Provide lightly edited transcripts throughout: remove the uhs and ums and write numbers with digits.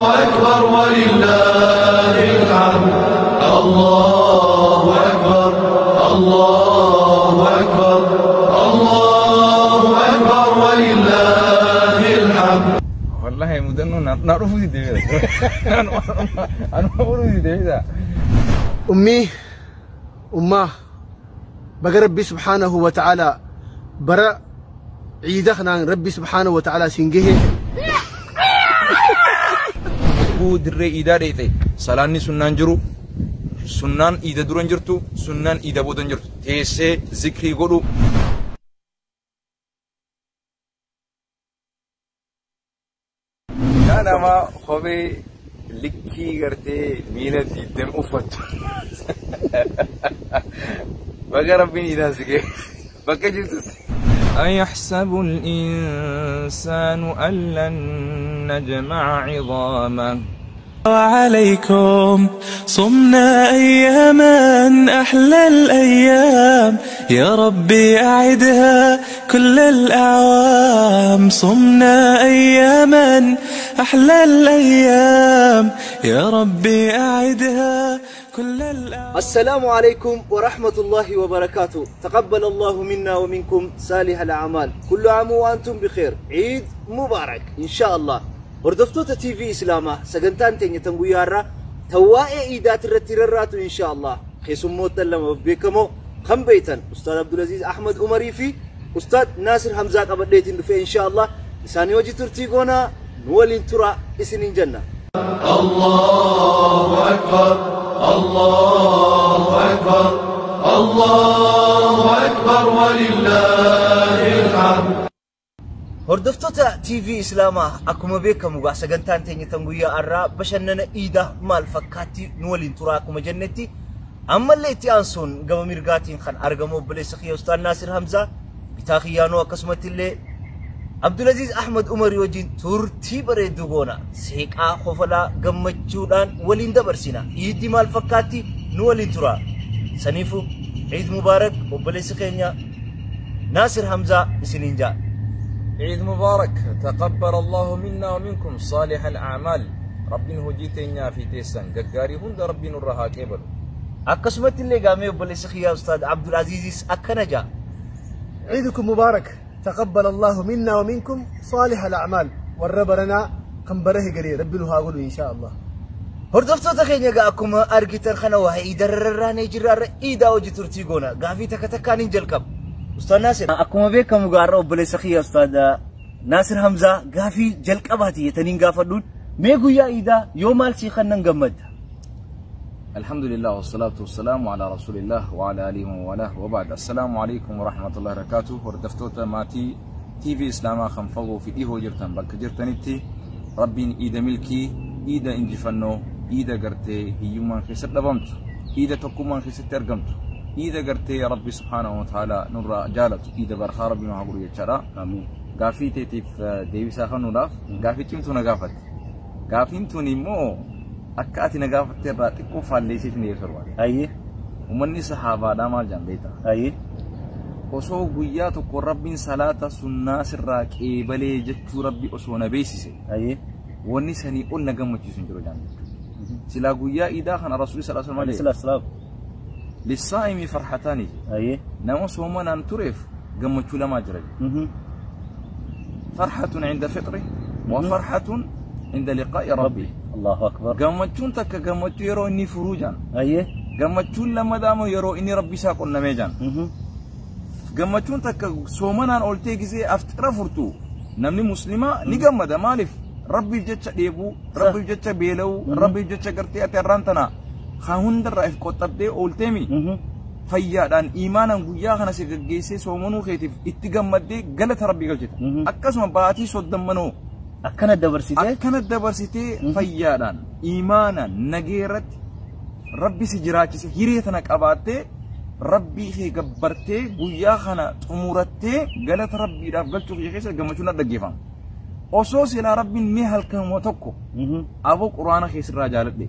أكبر ولله الحمد الله أكبر الله أكبر الله أكبر ولله الحمد. Wallahi mudannoo na dhufuu si deebisa. Anuma furuu si deebisa. Ummii ummaa baga Rabbii subhaanahu wa ta'aalaa bara ciida kanaan Rabbii subhaanahu wa ta'aalaa siin gahe. Yogguu dirree iidaa dheeyxe salaanni sunnaan jiru, sunnaan iida dura hin jirtu, sunnaan iida booda hin jirtu. Teessee zikrii godhu. Yaa nama kophee likkii gartee miila diidam uffattu. Baga Rabbiin iidaan si gahe. Bakka jirtutti. أيحسب الإنسان أن لن نجمع عظامه. وعليكم صمنا أياما أحلى الأيام يا ربي أعدها كل الأعوام صمنا أياما أحلى الأيام يا ربي أعدها كل الأعوام. السلام عليكم ورحمة الله وبركاته. تقبل الله منا ومنكم صالح الأعمال. كل عام وأنتم بخير. عيد مبارك إن شاء الله. Hordoftoota TV Islaamaa sagantaan teenya tan guyyaarraa tawaa'ee iidaat irratti rarraatu insha Allah. Keessummoota lama beekamoo kan beektan Ustaad Abdulaziz Ahmad Umarii fi Ustaad Naasir Hamzaa qabadheetiin dhufe insha Allah. Isaanii hojii turtii goonaa nu waliin tura isiniin jenna. الله أكبر الله أكبر الله أكبر ولله الحمد. Hordoftoota TV Islaamaa akkuma beekamu gaa sagantaan teenya tan guyyaa har'aa bashannana iidaa maal fakkaatti nu waliin tura akkuma jennetti ammallee itti aansuun gama mirgaatiin kan argamu obboleessa kiyya Ustaad Naasir Hamzaa bitaa kiyyaanoo akkasumatti illee Abdulaziz Ahmad Umarii wajjin turtii bareedduu goona. Seeqaa kofalaa gammachuudhaan waliin dabarsina. Iiddi maal fakkaatti nu waliin tura. Saniifu Ciid Mubaarak obboleessi keenya Naasir Hamzaa isiniin ja'a. عيد مبارك، تقبل الله منا ومنكم صالح الأعمال. ربنا هجيتنا في تيسان ققاري هند ربنا الرها كبر. Akkasumatti illee gaamee obboleessi kiyyaa Ustaad Abdulaziizis akkana ja'a. عيدكم مبارك، تقبل الله منا ومنكم صالح الأعمال والربرنا كم بره قري ربنا هاقول إن شاء الله. Hordoftoota keenya egaa akkuma argitan kana waa'ee iida rarraanee jirra har'a iidaa hojii turtii goona. Gaafii takka takkaan hin jalqabu. Ustaad Naasir akkuma beekamu gaarra obboleessa kiyya Ustaad Naasir Hamzaa gaafii jalqabaati jetaniin gaafadhuun mee guyyaa iidaa yoo maal sii kannan gammadda? الحمد لله والصلاة والسلام على رسول الله وعلى آله ومن وبعد. السلام عليكم ورحمة الله وبركاته. هردفتوتا ماتي تي في إسلاما خنفقوا في إيهو جرتن بك جرتنتي ربين إيدا ملكي إيدا إنجفنو إيدا قرتي هيومان خيسر دبمت إيدا تقومان خيسر ترقمت إيدا قرتي ربي سبحانه وتعالى نور جالت إيدا برخا ربي ما هقول يتشرا. آمين. قافي تيتيف ديوسا خنولاف قافي تيمتو نقافت قافين توني مو akka ati na gaafatte irraa xiqqoo faalleessiif ni ibsa barbaade. Ayyee. Uummanni sahaabaadhaa maal jedhan beektaa? Ayyee. Osoo guyyaa tokko Rabbiin salaata sunnaa sirraa qeebalee jechuu Rabbi osoo na beeksise. Ayyee. Wanni sanii ol na gammachiisu hin jiru jedhan jechuudha. Silaa guyyaa iidaa kana Rasuulli sallallahu alaihi wasallam. Salaam. Lissaa'imi farhataani. Ayyee. Nama soomanaan tureef gammachuu lamaa jira. Farhatun inda fixri wa farhatun inda liqaa'i rabbi. Allahu akbar. Gammachuun takka gammachuu yeroo inni furuu jaan. Ayyee. Gammachuun lammadaamu yeroo inni rabbi isaa qunnamee jaan. Gammachuun takka soomanaan oltee gisee aftira furtu namni muslimaa ni gammada. Maaliif? Rabbiif jecha dheebuu, rabbiif jecha beela'uu, rabbiif jecha gartee ati har'aan tana haa hundarraa if qoxxabdee oolteemi. Fayyaadhaan imaanaan guyyaa kana si gaggeessee soomanuu keetiif itti gammaddee galata rabbii galchita. Akkasuma baatii soddommanoo Akkana dabarsitee? Akkana dabarsitee fayyaadhaan imaanaan nagee irratti rabbi si jiraachise hiree tana qabaattee rabbii kee gabbartee guyyaa kana xumurattee galata rabbiidhaaf galchuuf kee keessa gammachuun dhaggeeffama. Osoo silaa rabbiin mee halkanuma tokko aboo quraana keessirraa jaaladhe,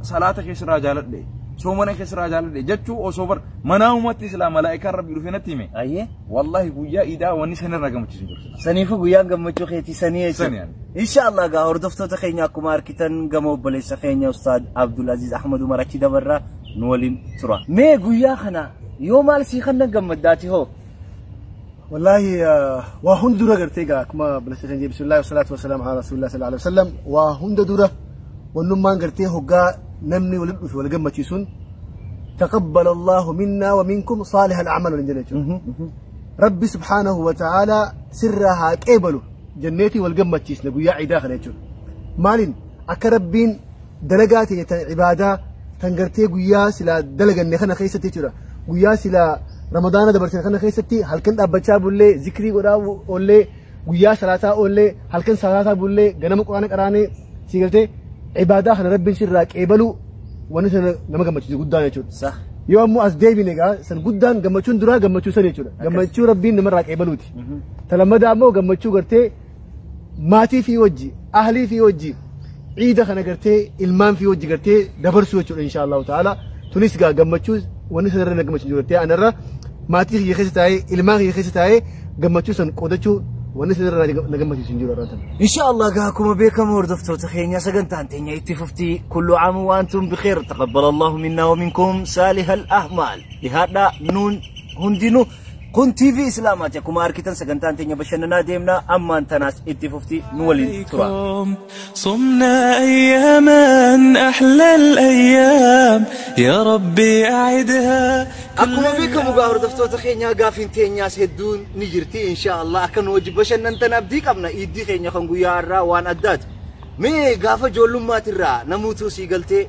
salaata keessirraa jaaladhe, Soomana keessarraa jaaladhe jechuu osoo bar manaa uumatti silaa malaa'ikaan rabbi dhufee natti hime. Ayyee. Wallahi guyyaa iidaa wanni sanirraa gammachiisu hin jiru. Saniifuu guyyaan gammachuu keetii sanii Sanii jechuudha. yani. Insha Allah gaa hordoftoota keenya akkuma argitan gama obboleessa keenya Ustaad Abdul Aziz Ahmad Umar achi dabarraa nu waliin tura. Mee guyyaa kana yoo maal sii kannan gammaddaati hoo? والله وهند درة قرتيجا كما بلسخين بسم الله والصلاة والسلام على رسول الله صلى الله عليه وسلم وهند درة ونمان قرتيه هجا نمني ولد في والجمة تيسون تقبل الله منا ومنكم صالح الأعمال والجنة ربي سبحانه وتعالى سرها قبله جنتي والجمة تيسن قويا عيدا خليتشون مالين أكربين دلقاتي عبادة تنقرتي قويا سلا دلقة نخنا خيستي تيتشورا قويا سلا رمضان دبرتين خنا خيستي هل كنت أبتشا بولي ذكري قرا أولي قويا صلاة أولي هل كنت صلاة بولي جنم قرآن قراني سيقلتي عبادة خنا ربي سرها قبله ونسنا نما جمة تيجي قدام يشون Sah. yoo ammoo as deebine egaa san guddaan gammachuun duraa gammachuu san jechuudha. Gammachuu rabbiin namarraa qeebaluuti. Ta lammadaa ammoo gammachuu gartee maatii fi wajji, ahlii fi wajji, ciida kana gartee ilmaan fi wajji gartee dabarsuu jechuudha insha Allahu ta'ala. Tunis gaa gammachuu wanni sanarra na gammachiisu gartee anarra maatii kiyya keessa taa'ee ilmaan kiyya keessa taa'ee gammachuu san qoodachuu wanni sanarra na gammachiisu hin jiru har'aan tana. إن شاء الله قاكم بكم وردفتو تخينيا سقنتان تينيا اتففتي كل عام وأنتم بخير تقبل الله منا ومنكم صالح الأعمال لهذا نون هندينو كن تي في إسلامات يكما أركتن سقنتان تينيا بشننا ديمنا أما أنت ناس اتففتي نولي ترى عليكم صمنا أياما أحلى الأيام يا ربي أعدها Akkuma beekamu gaa hordoftoota keenyaa gaafiin teenyaas hedduun ni jirti insha Allah akka nu wajji bashannantan abdii qabna iddii keenya kan guyyaa har'aa waan addaati. Mee gaafa ijoollummaatiirraa namuutuu sii galtee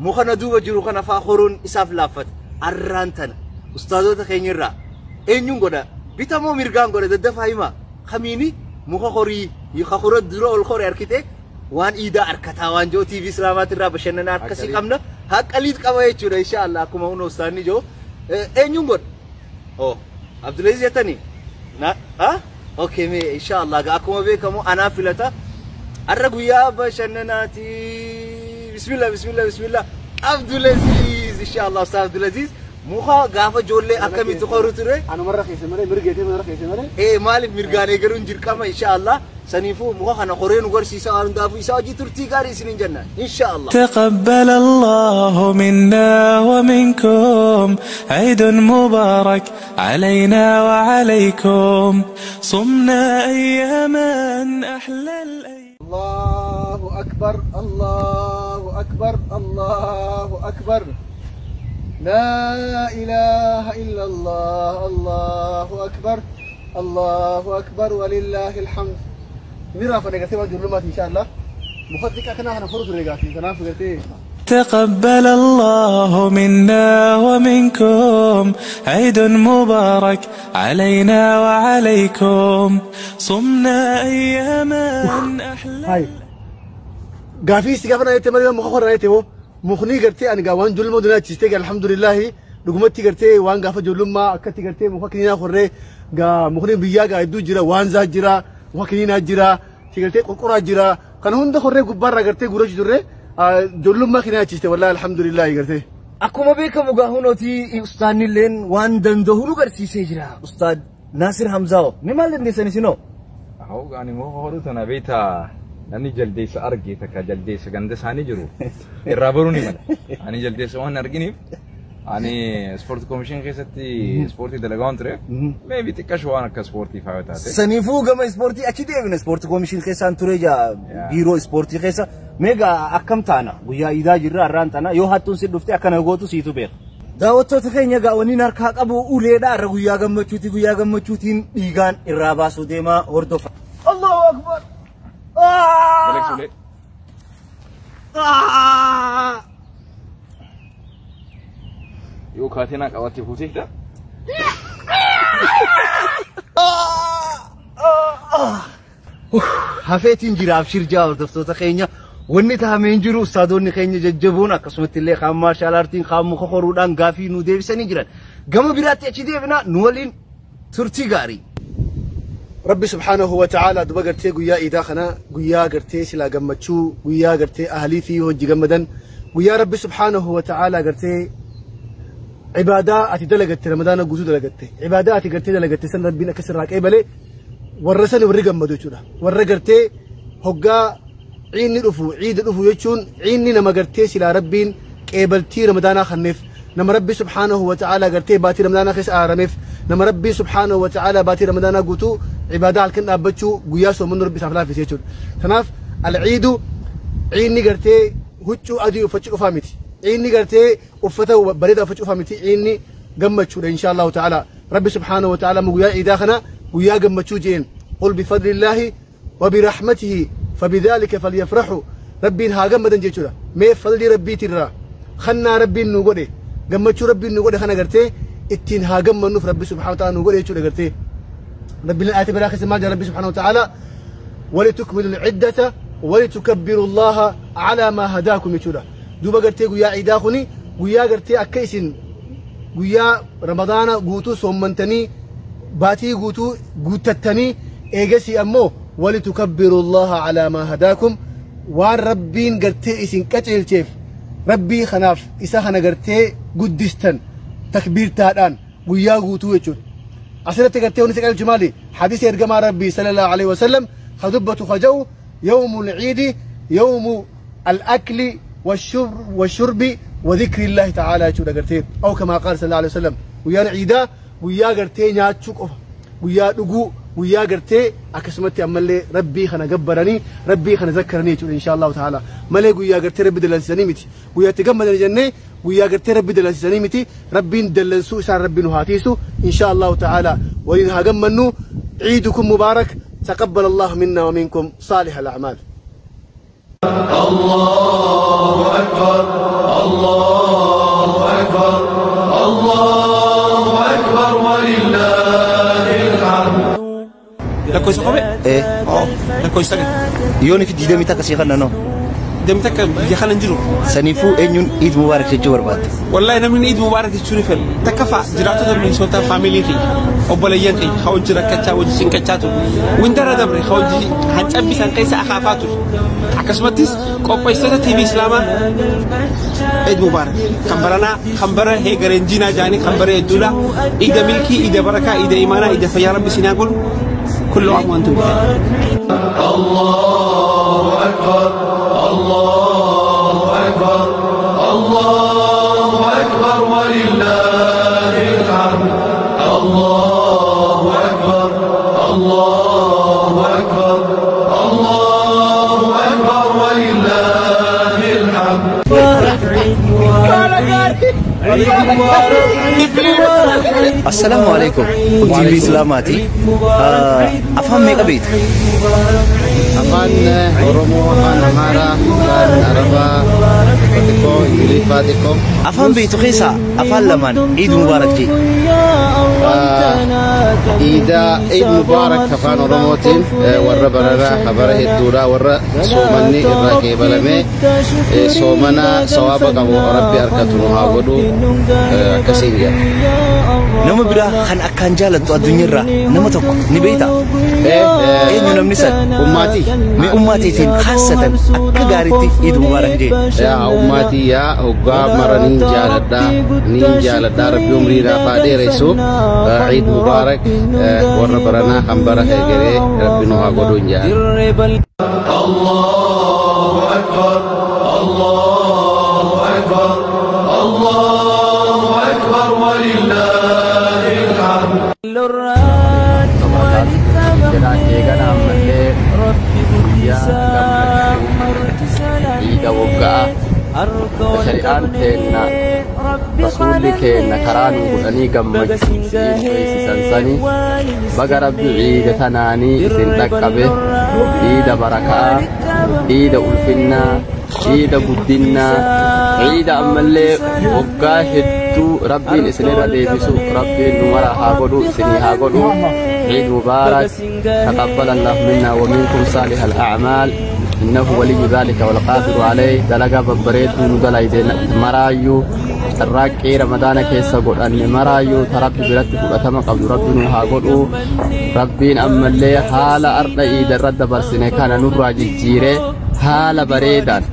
muka na duuba jiru kana faa horuun isaaf laaffata. Arraan tana ustaazota keenyarraa eenyuun godha bitamoo mirgaan godha daddafaa hima kamiini muka horii hora dura ol hore harkite waan iidaa harkataa waan jiru TV Islaamaatirraa bashannanaa akkasii qabna haqqaliit qaba jechuudha insha Allah akkuma hunda ustaanni jiru. Eenyuun godha? Oh, Abdulaziz jettanii? Na, ah? Okay, mee insha Allah akkuma beekamu anaa filata. Har'a guyyaa bashannanaati. Bismillah, bismillah, bismillah. Abdulaziz, insha Allah, Ustaaz Abdulaziz. Muka gaafa ijoollee akkamitti horu ture? Anumarra keessa malee mirgeetee manarra keessa malee. Maaliif mirgaan eegaluun dirqama insha Allah. Saniifuu muka kana horee nu garsiisa waan hundaafuu isaa hojii turtii gaarii isiniin jenna insha Allah. تقبل الله منا ومنكم عيد مبارك علينا وعليكم صمنا أياما أحلى الأيام الله أكبر الله أكبر الله أكبر لا إله إلا الله الله أكبر الله أكبر ولله الحمد. نرى فنقتي ما جرمات إن شاء الله مخدك أكنا أنا فرط رجعتي أنا فقرتي. تقبل الله منا ومنكم عيد مبارك علينا وعليكم صمنا أياما أحلى هاي قافي سقفنا يتمرين مخخر رأيته مخني قرتي أنا قوان جل مدنا تشتكي الحمد لله رقمتي قرتي وان قافة جل ما أكتي قرتي مخكنينا خرة قا مخني بيا قا يدو جرا وان زاد جرا مخكنينا جرا تقرتي قرقرة جرا كان هند خرة قبارة قرتي قرش جرة جل ما خنا تشتكي والله الحمد لله قرتي. Akkuma beekamu gaa hunooti ustaanni illeen waan danda'u nu garsiisee jira. Ustaad Naasir Hamzaawo mee maal dandeessan isinoo? Hoo ani muka horuu tana beektaa namni jaldeessa arge takka jaldeessa ganda isaanii jiru irraa baruu ni mala. Ani jaldeessa waan arginiif ani ispoortii koomishinii keessatti ispoortii dalagaa waan tureef meebi xiqqashu waan akka ispoortii fa'aa taate. Saniifuu gama ispoortii achi deebina ispoortii koomishinii keessaan ture jaa biiroo ispoortii keessa meegaa akkam taana guyyaa iidaa jirra har'aan taana yoo hattuun si dhufte akkana gootu siitu beeka. Daawwattoota keenya gaawwaniin harkaa qabu uleedha har'a guyyaa gammachuuti guyyaa gammachuutiin dhiigaan irraa baasuu deemaa hordofa. Allahu Akbar! Galeessu ulee. Yoo kaatenaa qabatte fuuteetta. Hafeetiin jira abshir jaa hordoftoota keenya wanni taa'amee hin jiru ustaadonni keenya jajjaboon akkasumatti illee kaan maarshaal aartiin kaan muka horuudhaan gaafii nu deebisanii jiran. Gama biraatti achi deebina nu waliin turtii gaarii. Rabbi subhaanahu wa ta'ala duba gartee guyyaa iidaa kana guyyaa gartee silaa gammachuu guyyaa gartee ahlii fi hojii gammadan Guyyaa Rabbi subhaanahu wa ta'aalaa gartee cibaadaa ati dalagatte, Ramadaana guutuu dalagatte, cibaadaa ati gartee dalagatte san Rabbiin akka sirraa qeebalee warra sani warri gammadu jechuudha. Warra gartee hoggaa ciinni dhufu, ciida dhufu jechuun ciinni nama gartee silaa Rabbiin qeebaltii Ramadaanaa kanneef, nama Rabbi subhaanahu wa ta'aalaa gartee baatii Ramadaanaa keessa aarameef, nama Rabbi subhaanahu wa ta'aalaa baatii Ramadaanaa guutuu cibaadaa halkan dhaabbachuu, guyyaa soomannu Rabbi isaaf laaffise jechuudha. Kanaaf alciidu ciinni gartee huccuu adii uffachuu qofaa miti. Ciinni gartee uffata bareedaa uffachuu qofaa miti. Ciinni gammachuudha insha Allahu ta'ala. Rabbi subhaanahu wa ta'ala guyyaa ciidaa kana guyyaa gammachuu jeen. Qul bifadlillaahi wa birahmatihi fabidhaalika falyafrahu. Rabbiin haa gammadan jechuudha. Mee fadlii Rabbiitirraa khannaa Rabbiin nu godhe, gammachuu Rabbiin nu godhe kana gartee ittiin haa gammannuuf Rabbi subhaanahu wa ta'ala nu godhe jechuudha gartee. Rabbiin aayata biraa keessa maal jedha Rabbi subhaanahu wa ta'ala? ولتكملوا العدة ولتكبروا الله على ما هداكم يچودا. دوبا غرتي غيا عيدا خني غيا غرتي اكيسين غيا رمضان غوتو سومنتني باتي غوتو غوتتني ايغسي امو ولتكبروا الله على ما هداكم. وان ربين غرتي اسين قچلچيف ربي خناف اسا خنا غرتي غدستن تكبير تادان غيا غوتو يچود. عسرت غرتي وني سقال جمالي حديث ارغما ربي صلى الله عليه وسلم خطبة خجو يوم العيد يوم الأكل والشرب وذكر الله تعالى أو كما قال صلى الله عليه وسلم. ويا العيدا ويا قرتي ناتشوك ويا دقو ويا قرتي أكسمتي أمالي ربي خنا جبرني ربي خنا ذكرني إن شاء الله تعالى. مالي ويا قرتي ربي دلنساني متي ويا تجمد الجنة ويا قرتي ربي دلنساني متي ربي دلنسو إسان ربي نهاتيسو إن شاء الله تعالى. وإنها جمنو عيدكم مبارك، تقبل الله منا ومنكم صالح الأعمال. الله أكبر الله أكبر الله أكبر ولله الحمد. Lakkoofsa kophee? Ee. Lakkoofsa sagal. Yoon fi 21 sii kana noo. 21 biyya kana hin jiru. Saniifuu eenyuun Eid Mubaarak jechuu barbaadda? Wallahi namni Eid Mubaarak jechuu ni fedha. Takka fa'a jiraattota Minnesota faamilii kiyya obboleeyyan kiyya haa hojii rakkachaa hojii cinqachaa ture. Wintara dabre haa hojii hancabbisan keessa akaafaa ture. Akkasumattis qopheessitoota TV Islaamaa Eid Mubaarak kan baranaa kan bara heegareen jiinaa jaanii kan bara hedduudha. Iida milkii, iida barakaa, iida imaanaa, iida fayyaa Rabbi sinaa godhu. كل عام وأنتم بخير. الله أكبر الله أكبر الله أكبر ولله الحمد. الله أكبر الله أكبر الله أكبر ولله الحمد. Assalaamu alaikum. TV Islaamaati. Afaan meeqa beekta? Afaan Oromoo, afaan Amaaraa, afaan Arabaa, xiqqoo, Ingiliffaa xiqqoo. Afaan beektu keessaa afaan lamaan Eid Mubaarak jee. Iid Mubaarak afaan Oromootiin warra bararaa habara hedduudha, warra soomanni irraa qeebalamee soomana sawaaba qabu Rabbi harkatu nu haa godhu akkasiin jedha. Nama biraa kan akkaan jaalattu addunyaarraa nama tokko ni beektaa? Eenyu namni san? Ummaatii. Mee ummaatiitiin khaasatan akka gaariitti Eid Mubaarak jee. Yaa ummaatii yaa hoggaa mara niin jaaladhaa niin jaaladhaa Rabbi umrii naaf haa dheeressu. Eid Mubaarak warra baranaa kan bara heegeree Rabbi nu haa godhu hin jaaladha. الله أكبر الله أكبر الله أكبر ولله الحمد. Eegana ammallee guyyaa gammachuu iida waggaa shari'aan teenna rasuulli keenna karaa nu godhanii gammachuu beeksisan sanii baga Rabbi ciida tanaanii isin dhaqqabe. Iida barakaa, iida ulfinnaa, iida guddinnaa, ciida ammallee waggaa hedduu Rabbiin isinirra deebisu Rabbiin nu mara haa godhu isinii haa godhu. عيد مبارك، تقبل الله منا ومنكم صالح الأعمال إنه ولي ذلك والقادر عليه. دلقا ببريد ندلعي مرايو الراقي رمضان كيسا قرآن مرايو تربي برد قرأتما قبل ربنا ها قلو ربين أما اللي حال أرض إيد الرد برسنة كان نور جيري Haala bareedaan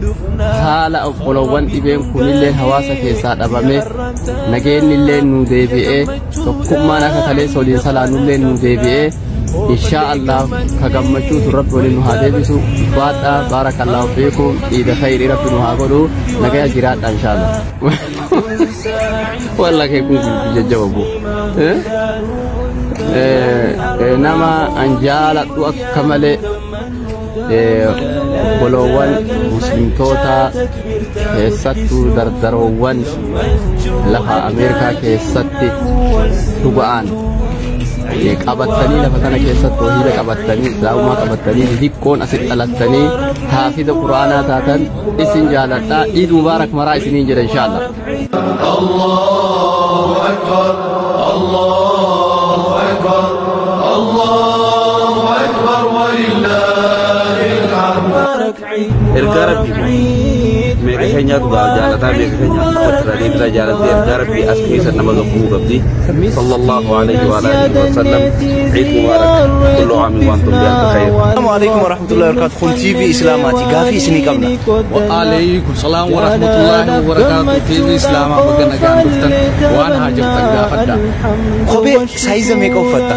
haala obbolowwan dhibeen kunillee hawaasa keessaa dhabame nageenyillee nu deebi'ee tokkummaan akka kaleessa waliin salaanullee nu deebi'ee inshaa Allah ka gammachuutu rabbi waliin nu haa deebisu. Ulfaadhaa, baarakallaahu fiikum, iida khayrii rabbi nu haa godhu, nagaya jiraadha inshaa Allah. Walla kee kun jajjababu. Nama an jaaladhu akka malee obboloowwan muslimtoota keessattuu dardaroowwan lafa Ameerikaa keessatti dhuga'aan qabattanii lafa kana keessatti toohida qabattanii islaamummaa qabattanii xixiqqoon asitti dhalattanii haafiza quraanaa taatan isin jaaladha. Iid mubaarak maraa isiniin jedha inshaallah. الله أكبر الله أكبر الله أكبر ولله الحمد. Ergaa rabbii meeqa keenyaatu jaalataa meeqa keenyaatu uffata deebisaa jaalattee ergaa rabbii as keessa nama gabbuu qabdi. Sallallahu alayhi wa alihi wa sallam. Eid Mubarak, kullu aamin wa antum bi alfi khair. Assalamu alaikum warahmatullahi wabarakatuh. Kun TV Islaamaati. Gaafii isinii qabna. وعليكم السلام ورحمة الله وبركاته. TV إسلاما baga nagaan dhuftan, waan haajamtan gaafadha. Kophee saayiza meeqa uffatta?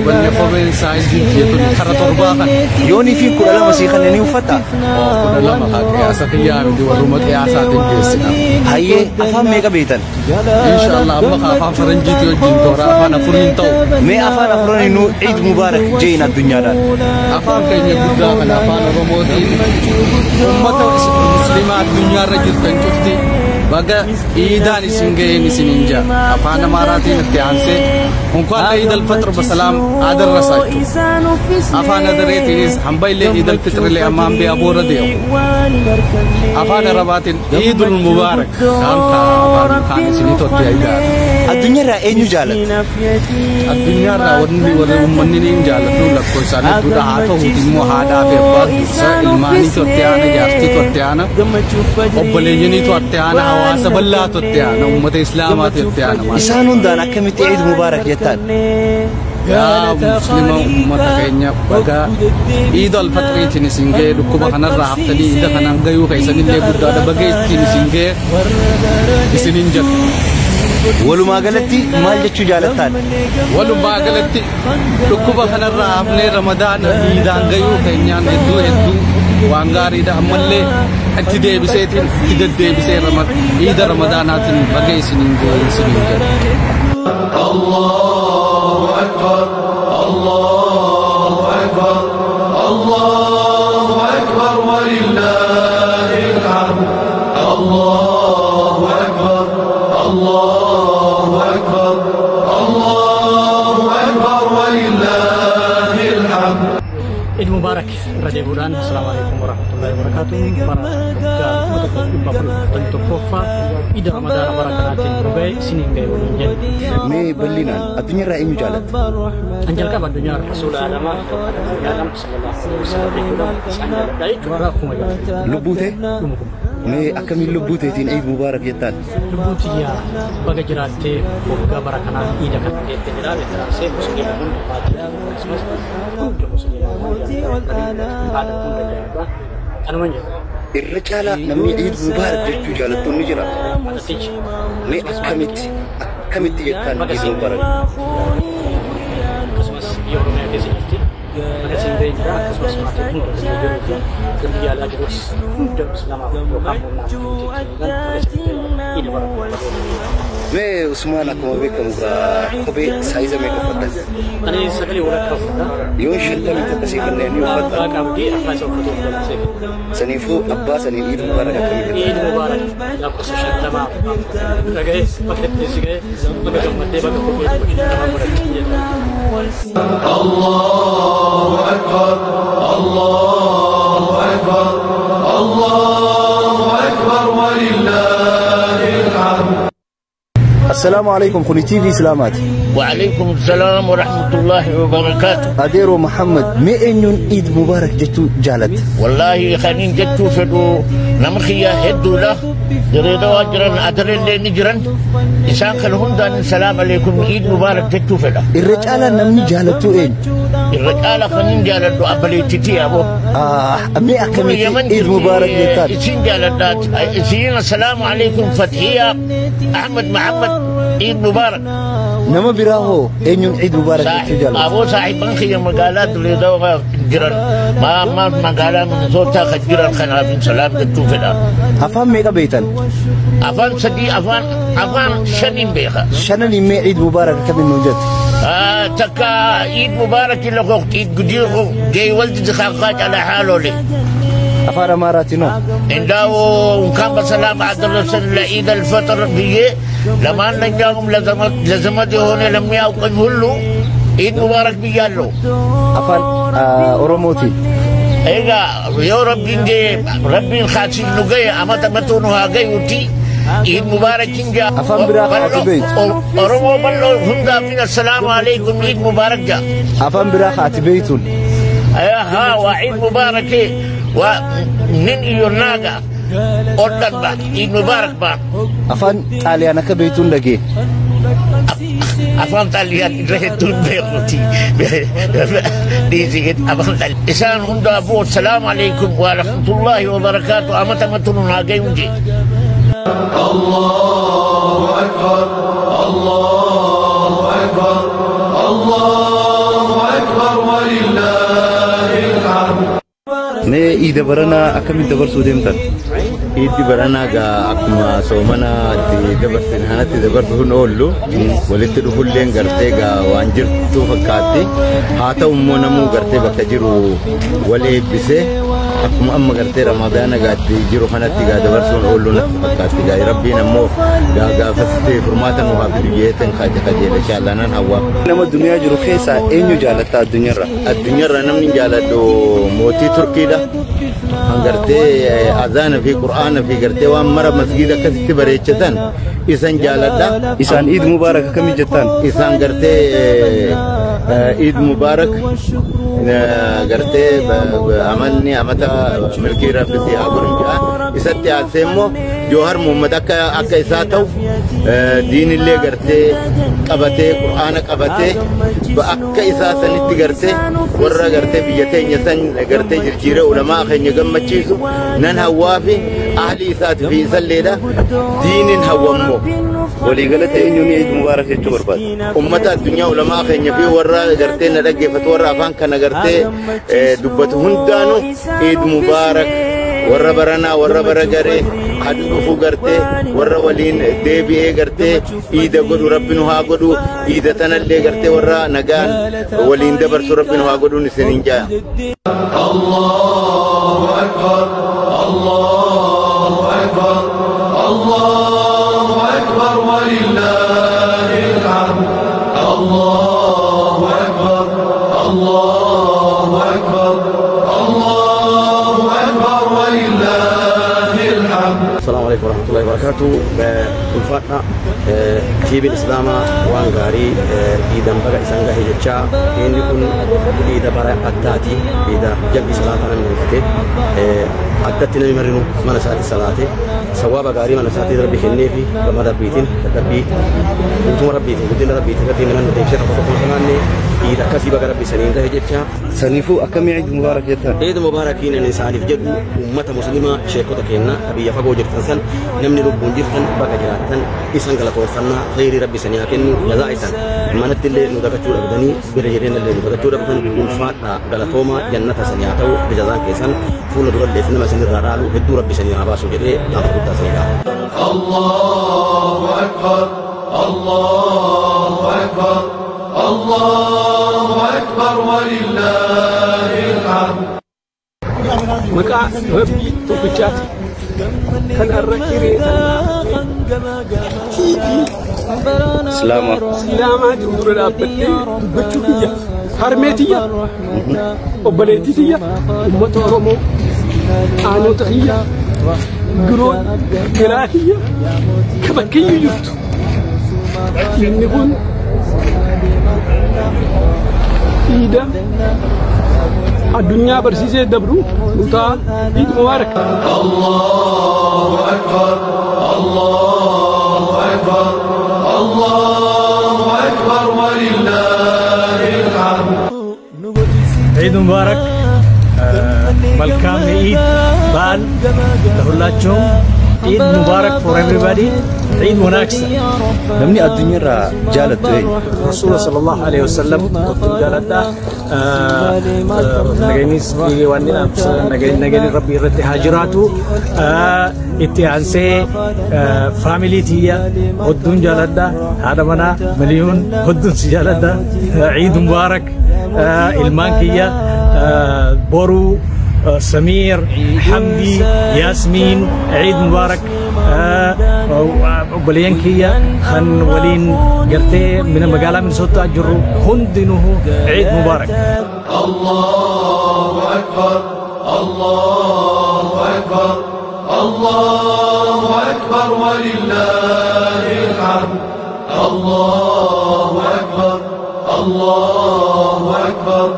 Banne kopheen saayizii jeetun kara torbaa kan. Yoonii fi 12 sii kanneen ni uffatta? 12 haa qiyaasa kiyyaa miti, warruma qiyaasaatiin geessina. Hayyee, afaan meeqa beektan? Inshallah amma ka afaan faranjiitii wajjin toora afaan afuriin ta'u. Mee afaan afuraninuu Eid Mubarak jeen addunyaadhaan. Afaan keenya guddaa kana afaan Oromootiin ummata muslimaa addunyaarra jirtan cufti baga iidaan isin ga'een isiniin jaa. Afaan Amaaraatiin itti aansee እንኳን ለኢድ አልፈጥር በሰላም አደረሳችሁ። Afaan Adareetiinis hambaylee Iid alfixri lee ammaan bee aboora deemu. Afaan Arabaatiin Iidul Mubaarak kaan afaan kaan isinii totti ayyaata. Addunyaarraa eenyu jaalatta? Addunyaarraa wanni warri uummanni ni jaallatu lakkoofsaan hedduudha, haa ta'uuti immoo haadhaa fi abbaa dursa, ilmaanii totti aana, jaartii totti aana, obboleeyyanii totti aana, hawaasa bal'aa totti aana, uummata islaamaa totti aana. Isaan hundaan akkamitti Eid Mubarak jettaan? Yaa muslima uummata keenya, baga Iid alfaxriitiin isin ga'e, dhukkuba kanarraa haftanii iida kanaan gayuu keessanillee guddaadha, baga ittiin isin ga'e isiniin jedha. Walumaa galatti maal jechuu jaalattaan? Walumaa galatti dhukkuba kanarraa hafnee Ramadaana iidaan gayuu keenyaan hedduu hedduu waan gaariidha, ammallee itti deebiseetiin itti deddeebisee iida Ramadaanaatiin baga isiniin ga'e isiniin jedha. الله أكبر الله أكبر الله أكبر ولله الحمد. الله أكبر الله أكبر الله أكبر ولله الحمد. Eid Mubarak irra deebi'uudhaan Assalaamu alaikum warahmatullahi wabarakatuh. Bara waggaa 1441ffaa Iida Ramadaana bara kanaatiin nu ga'e isiniin ga'e waliin jenna. Mee bal'inaan addunyaarraa eenyu jaalatta? An jalqaba addunyaa rasuula alamaa yaalam sallallahu alaihi wasallam jechuudha. Isaan jaaladha jechuudha akkuma jaalladha. Lubbuu ta'e? Dhuma kuma. Mee akkamiin lubbuu teetiin Eid Mubarak jettaan? Lubbuun tiyyaa baga jiraattee waggaa bara kanaa iida kana geette jedha. Beektiransee musliima hunda, maatii akkasumas hunda musliima hunda haadha hunda jaaladha. Kanuman jedha. Irra caalaa namni Eid Mubarak jechuu jaalattu ni jira. Haadhatichi. Mee akkamitti jettaan Baga Eid siin Mubarak? Akkasumas biyya Oromiyaa keessa jirti. Baga siin ga'e jira, akkasumas maatii hunda biyya jiruu fi kan biyya alaa jirus hunda islamaaf yookaan humnaa baga siin ga'e iida bara kana. Mee Usmaan, akkuma beekamu gaa kophee saayiza meeqa uffatta? Ani sagalee walakkaa uffadha. Yoon 51 sii kanneen ni uffatta? Abbaa qabdii abbaa isa uffatuuf dabarsee kenna. Saniifuu abbaa saniin Eid Mubarak akkamitti? Eid Mubarak lakkoofsa 50 dhaga'e, bakka itti si ga'e, baga gammaddee, baga kophee 50 godhatte jedha. الله أكبر الله أكبر الله أكبر ولله الحمد. Assalaamu alaikum, kuni TV Islaamaati. وعليكم السلام ورحمة الله وبركاته. Adeeroo Muhammad, mee eenyuun Iid Mubaarak jechuu jaalatta? والله خانين جتو فدو نمخيا هدو له دريدو أجرن أدرين لين نجرن إنسان خلهم دان السلام عليكم عيد مبارك جتو فدا. Irra caalaa namni jaalattu eenyu? الرجال خانين جالدو أبلي تتي أبو. Mee akkamitti Iid Mubaarak jettaan? إسين جالدات إسين السلام عليكم فتحية أحمد محمد عيد مبارك. Nama biraa hoo eenyuun Iid Mubaarak jechuu jaalatta? أبو صاحب بنخي مقالات اللي دوغا جرن ما مقالة من صوتها خجرن خنافين سلام جتو فدا. Afaan meeqa beektan? Afaan sadii, afaan shaniin beeka. Shananiin mee Iid Mubaarak akkamiin nuun jette? Takka عيد مبارك اللي خوخت عيد قدير جاي ولد خاقات على حاله لي. Afaan Amaaraatiin hoo? إنداو وكان بسلام عبد الرسول لعيد الفطر بيه لما نجاهم لزمت هون لم يأكل هلو عيد مبارك بيالو. Afaan Oromooti. Egaa yoo rabbiin ga'e rabbiin kaasiin nu ga'e amata matuu nu haa ga'uuti Eid Mubarak jaa. Afaan biraa haati beektu. Oromoo bal'oo hundaafin assalaamu alaikum Eid Mubarak jaa. Afaan biraa haati beektuun. Haa waa Eid Mubarak waa nin iyo naaga oo dhanba Eid Mubarak baa. Afaan Xaaliyaan akka beektuun dhagee. Afaan Xaaliyaan irra hedduun beekuti. Dhiisii afaan Xaaliyaan. Isaan hundaafuu assalaamu alaikum wa rahmatullahi wa barakaatu amata matu nu haa ga'uun jee. الله أكبر الله أكبر الله أكبر ولله الحمد. Mee iida baranaa akkamitti dabarsuu deemtan? Iiddi baranaa gaa akkuma soomana itti dabarsin kanatti dabarsuun oollu walitti dhufulleen gartee gaa waan jirtu fakkaatti. Haa ta'u immoo namuu gartee bakka jiru wal eebbisee akkuma amma gartee ramadaana gaatti jiru kanatti gaa dabarsuun oollu natti fakkaatti gaa rabbiin ammoo gaa gaafas furmaata nu haa fidu jeetan kajeela inshallah nan hawwa. Nama duniyaa jiru keessaa eenyu jaalatta addunyaarra? Addunyaarra namni jaaladhu mootii Turkiidha. Kan gartee azaana fi qur'aana fi gartee waan mara masgiida akkasitti bareechatan isan jaaladha. Isaan Iid Mubaarak akkamii jettaan? Isaan gartee Iid Mubaarak gartee amanni amata milkii rabbi si haa godhu jedha. Isatti aansee immoo Joohar Muhammad akka isaa ta'u diinillee gartee qabatee qur'aana qabatee akka isaa sanitti gartee warra gartee biyya teenya san gartee jirjiiree ulamaa keenya gammachiisu nan hawwaa fi ahli isaati fi isalleedha diinin hawwammoo. Waliigalatti eenyuun Iid Mubaarak jechuu barbaadda? Ummata addunyaa ulamaa keenya fi warra gartee na dhaggeeffatu warra afaan kana gartee dubbatu hundaanuu Iid Mubaarak warra baranaa warra bara garee kan dhufu gartee warra waliin deebi'ee gartee iida godhu rabbi nu haa godhu iida tanallee gartee warra nagaan waliin dabarsu rabbi nu haa godhuun isiniin jaa. الله أكبر الله أكبر الله أكبر ولله الحمد. الله أكبر الله أكبر الله أكبر ولله الحمد. السلام عليكم ورحمة الله وبركاته. ulfaadha TV Islaamaa waan gaarii iidan baga isaan gahe jechaa inni kun iida bara addaati iida jam'i salaataa namni hanqate addatti namni marinu mana isaatti salaate sawaaba gaarii mana isaatti rabbi kenneefi gama rabbiitiin dadhabbii guutuma rabbiitiin guddina rabbiitiin rabbii mana nu deebisee tokko tokko sanaanne iida akkasii baga rabbi saniin gahe jechaa. Saniifuu akkamii Iid Mubaarak jettan? Iid Mubaarakiin inni isaaniif jedhu uummata musliimaa sheekota keenya biyya fagoo jirtan san namni lubbuun jirtan baga jiraattan isan galatoofannaa khayrii rabbi sanii haa kennu jazaa isan manatti illee nu dagachuu dhabdanii bira jireenya illee nu dagachuu dhabdan ulfaadhaa galatoomaa jannata sanii haa ta'u jazaan keessan fuula duralleef nama isinirraa dhaalu hedduu rabbi sanii haa baasu jedhee gaafa guddaa sanii ga'a. الله أكبر الله أكبر الله أكبر ولله الحمد. Maqaa rabbii tokkichaati kan har'a hiree TV Islaamaa jiru dura dhaabbadhee dubbachuu kiyya harmee tiyya obboleettii tiyya uummata Oromoo aanota kiyya giroo garaa kiyya ka bakkayyuu jirtu Inni kun iida addunyaa barsiisee dabru nutaa Iid Mubaarak. Allahu Akbar, Allahu Akbar, Allahu Akbar walillahil hamd. Eid Mubarak. መልካም ኢድ በዓል ለሁላችሁም። Eid Mubarak for everybody. Eid wanaagsan. Namni addunyaarraa jaalattu eenyu? Rasuula sallallahu alaihi wasallam qofti jaaladha. Nageenyis waan nageenyi rabbi irratti haa jiraatu. Itti aansee faamilii tiyya hodduun jaaladha. Haadha manaa miliyoon hodduun si jaaladha. Eid Mubarak. Ilmaan kiyya Boru, Samir, Hamdi, Yasmin, Eid Mubarak. Obboleeyyan kiyya kan waliin gartee mina magaalaa Minnesota jirru hundinuu Eid Mubarak. Allahu Akbar, Allahu Akbar, Allahu Akbar walillahil hamd. Allahu Akbar, Allahu Akbar,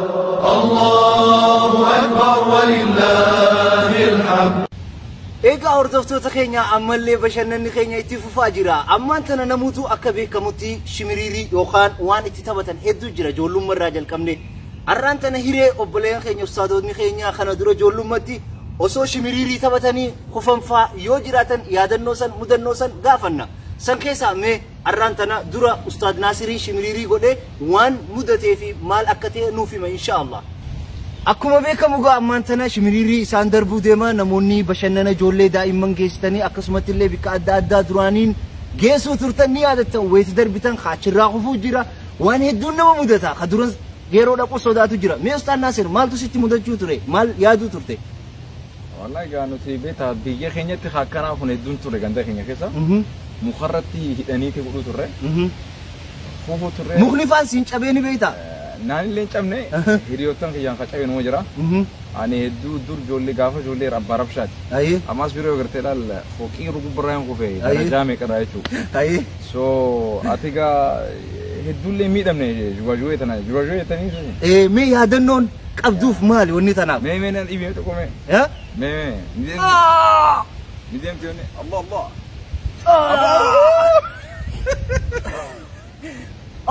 Allahu Akbar walillahil hamd. Egaa hordoftoota keenya ammallee bashannanni keenya itti fufaa jira. Ammaan tana namoota akka beekamutti shimiriirii yookaan waan itti taphatan hedduu jira ijoollummaa irraa jalqabne. Har'aan tana hiree obboleeyyan keenya ustaadotni keenya kana dura ijoollummaatti osoo shimiriirii taphatanii kufanfaa yoo jiraatan yaadannoo san mudannoo san gaafanna. San keessaa mee har'aan tana dura ustaad Naasirii shimiriirii godhee waan mudatee fi maal akka ta'e nuuf hima inshaallah. Akkuma beekamu gaa ammaan tana shimiriirii isaan darbuu deema namoonni bashannana ijoollee daa'imman geessitanii akkasumatti illee bakka adda addaa duraaniin geessuu turtan ni yaadattan wayitti darbitan kaachirraa kufuu jira waan hedduun nama mudata ka duran yeroo dhaqu sodaatu jira. Mee Ustaad Naasir maaltu sitti mudachuu ture maal yaaduu turte? Wallahi gaa nuti beektaa biyya keenyatti akkanaa kun hedduun ture ganda keenya keessa. Mukarratti hidhaniiti godhuu turre. Kufuu turre. Mukni faan siin cabee ni beektaa? Naanillee hin cabne hiriyoottan kiyyaan faca'ee numa jira. Ani hedduu dur ijoollee gaafa ijoollee abbaa rabshaati. Ammas biroo gartee laal fooqii rugubbarraa hin kufe darajaa meeqadha jechuudha. So ati gaa hedduullee miidhamne juwajuwee tana juwajuwee tanii. Mee yaadannoon qabduuf maali wanni tanaaf? Mee mee nan dhibee tokko mee. Mee mee ni deemti wanni Allah Allah.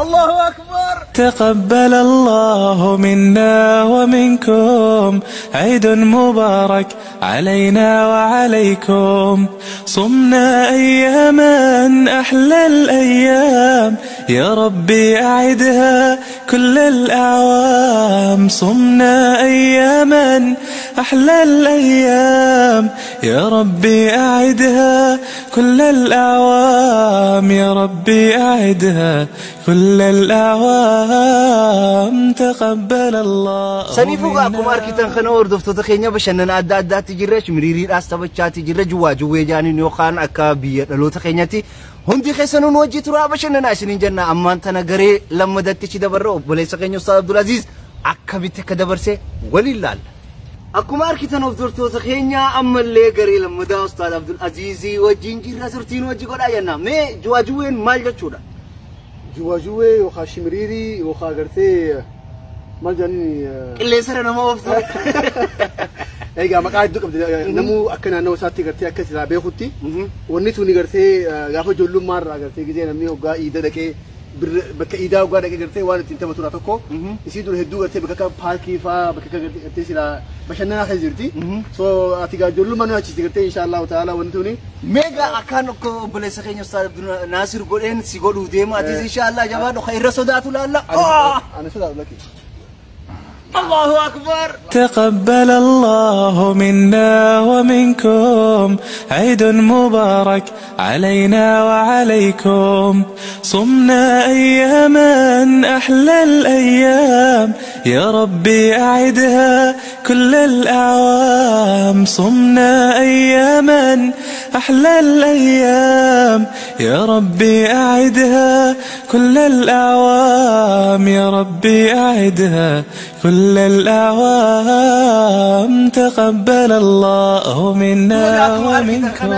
الله أكبر. تقبل الله منا ومنكم عيد مبارك علينا وعليكم. صمنا أياما أحلى الأيام يا ربي أعدها كل الأعوام. صمنا أياما أحلى الأيام يا ربي أعدها كل الأعوام يا ربي أعدها كل الأعوام. تقبل الله. Saniifuu akkuma argitan kana hordoftoota keenya bashannana adda addaatti jirra shimiriiriidhaas taphachaatti jirra juwaa jaaniin yookaan akka biyya dhaloota keenyatti hundi keessanuu nu wajji turaa bashannanaa isiniin jenna. Ammaan tana garee lammadattichi dabarra obboleessa keenya Ustaad Abdulaziz akkamitti akka dabarse waliin laalla. Akkuma argitan hordoftoota keenya ammallee garee lammadaa Ustaad Abdulazizii wajjin jirra turtiin wajji godhaa jenna. Mee juwaajuween maal jechuudha? Juwaajuwee yookaan shimiriirii yookaan gartee maal jedhanii qilleensarra nama ooftu. Egaa maqaa hedduu qabdi namuu akka naannoo isaatti gartee akka silaa beekutti wanni tuni gartee gaafa ijoollummaa irraa gartee gizee namni hoggaa iida dhaqee bakka iidaa hoggaa dhaqee gartee waan ittiin taphatu tokko isii dura hedduu gartee bakka akka paarkii fa'aa bakka akka gartee silaa bashannanaa keessa jirti. So ati gaa ijoollummaa nu achitti gartee inshaallahu ta'ala wanni tuni. Meegaa akkaan akka obboleessa keenya Ustaad Abdul Naasir godheen si godhuu deema atis inshaallah jabaadhu irra sodaatu laalla. Ani sodaatu lakki. الله أكبر. تقبل الله منا ومنكم عيد مبارك علينا وعليكم. صمنا أياما أحلى الأيام يا ربي أعدها كل الأعوام. صمنا أياما أحلى الأيام يا ربي أعدها كل الأعوام يا ربي أعدها كل الأعوام تقبل الله منا ومنكم.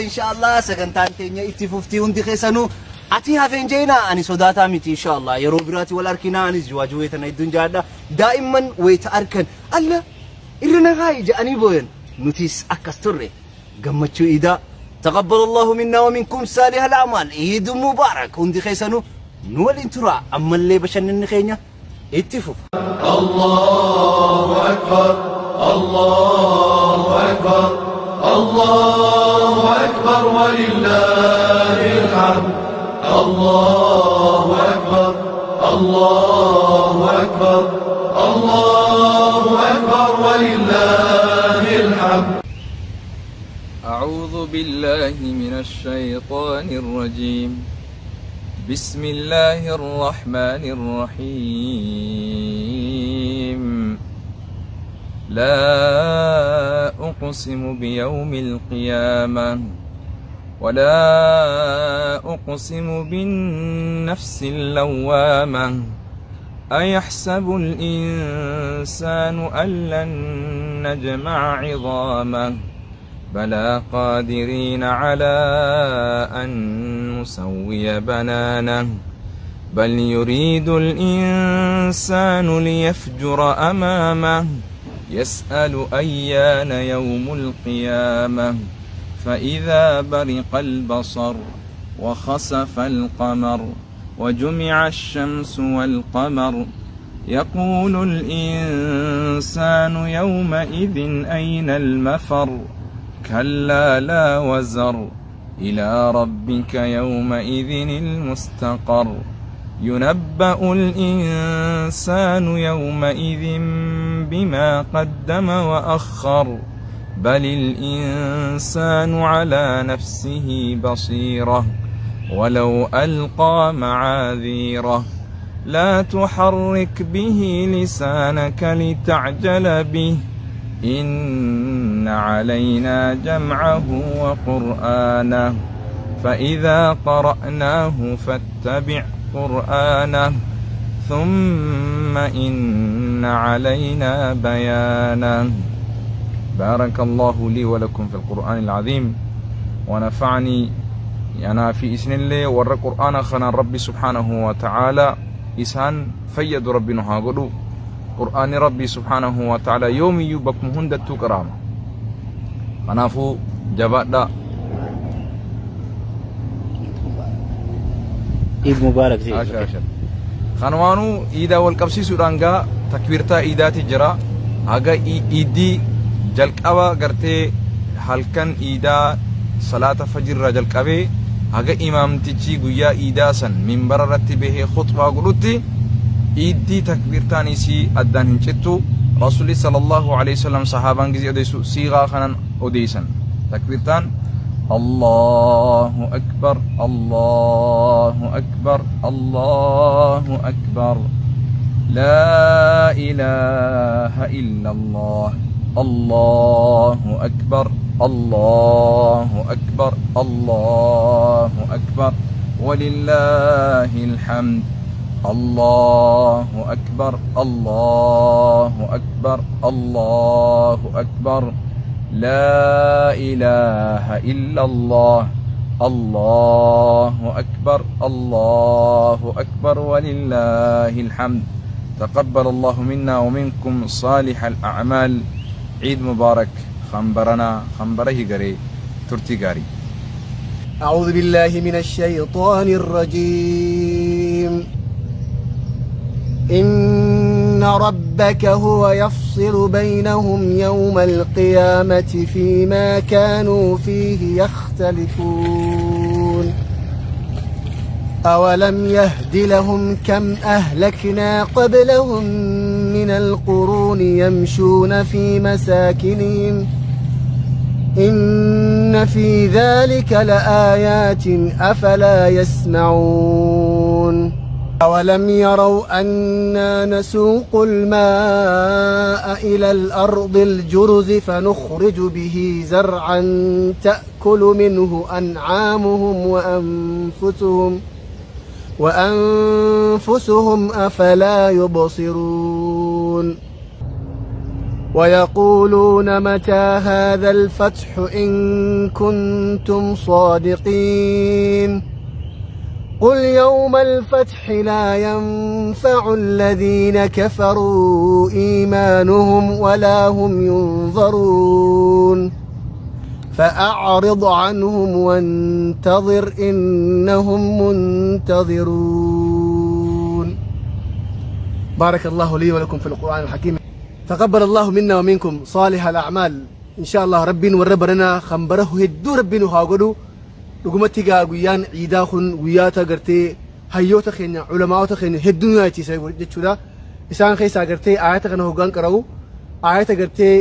Inshallah sagantaan teenya itti fuftii hundi keessanuu ati hafeen jeenaa ani sodaataa miti inshallah yeroo biraati wal arkinaa anis juwaajuwee tana idduun jaadha daa'imman wayita arkan alla irra nagaa jedhanii booyan nutis akkas turre gammachuu iidaa تقبل الله منا ومنكم صالح الأعمال عيد مبارك hundi keessanuu nu waliin tura ammallee bashannanni keenya itti fufa. الله أكبر الله أكبر الله أكبر ولله الحمد الله أكبر الله أكبر الله أكبر ولله الحمد. أعوذ بالله من الشيطان الرجيم. بسم الله الرحمن الرحيم. لا أقسم بيوم القيامة ولا أقسم بالنفس اللوامة أيحسب الإنسان أن لن نجمع عظامه بلى قادرين على أن نسوي بنانه بل يريد الإنسان ليفجر أمامه يسأل أيان يوم القيامة فإذا برق البصر وخسف القمر وجمع الشمس والقمر يقول الإنسان يومئذ أين المفر كلا لا وزر إلى ربك يومئذ المستقر ينبأ الإنسان يومئذ بما قدم وأخر بل الإنسان على نفسه بصيرة ولو ألقى معاذيره لا تحرك به لسانك لتعجل به إن علينا جمعه وقرآنه فإذا قرأناه فاتبع قرآنه ثم إن علينا بيانه. بارك الله لي ولكم في القرآن العظيم ونفعني أنا في إسن الله ور القرآن خنا ربي سبحانه وتعالى إسان فيد ربنا هاغدو قرآن ربي سبحانه وتعالى يومي يبكم هندتو كرام منافو جبادا عيد مبارك زي خنوانو إيدا والقبسي سودانغا تكبيرتا إيداتي جرا هاغا إيدي jalqaba gartee halkan iidaa salaata fajirraa jalqabee haga imaamtichi guyyaa iidaa san minbara irratti bahee khutbaa godhutti iiddii takbiirtaan isii addaan hin cittu. Rasuulli sallallahu alayhi wasallam sahaabaan gizee odeysu siigaa kanan odeysan takbiirtaan Allahu akbar Allahu akbar Allahu akbar laa ilaaha illa Allah الله أكبر الله أكبر الله أكبر ولله الحمد الله أكبر الله أكبر الله أكبر لا إله إلا الله الله أكبر الله أكبر ولله الحمد. تقبل الله منا ومنكم صالح الأعمال. عيد مبارك. خنبرنا خنبره غري ترتي غاري. أعوذ بالله من الشيطان الرجيم. إن ربك هو يفصل بينهم يوم القيامة فيما كانوا فيه يختلفون. أولم يهد لهم كم أهلكنا قبلهم من القرون يمشون في مساكنهم إن في ذلك لآيات أفلا يسمعون. أولم يروا أنا نسوق الماء إلى الأرض الجرز فنخرج به زرعا تأكل منه أنعامهم وأنفسهم أفلا يبصرون ويقولون متى هذا الفتح إن كنتم صادقين قل يوم الفتح لا ينفع الذين كفروا إيمانهم ولا هم ينظرون فأعرض عنهم وانتظر إنهم منتظرون. بارك الله لي ولكم في القرآن الحكيم. تقبل الله منا ومنكم صالح الأعمال إن شاء الله. ربي وربنا خنبره هدو ربي هاغدو dhugumatti gaa guyyaan ciidaa kun guyyaata gartee hayyoota keenya culamaa'ota keenya hedduu nu yaadachiisa jechuudha. Isaan keessaa gartee aayata kana hoggaan qara'u aayata gartee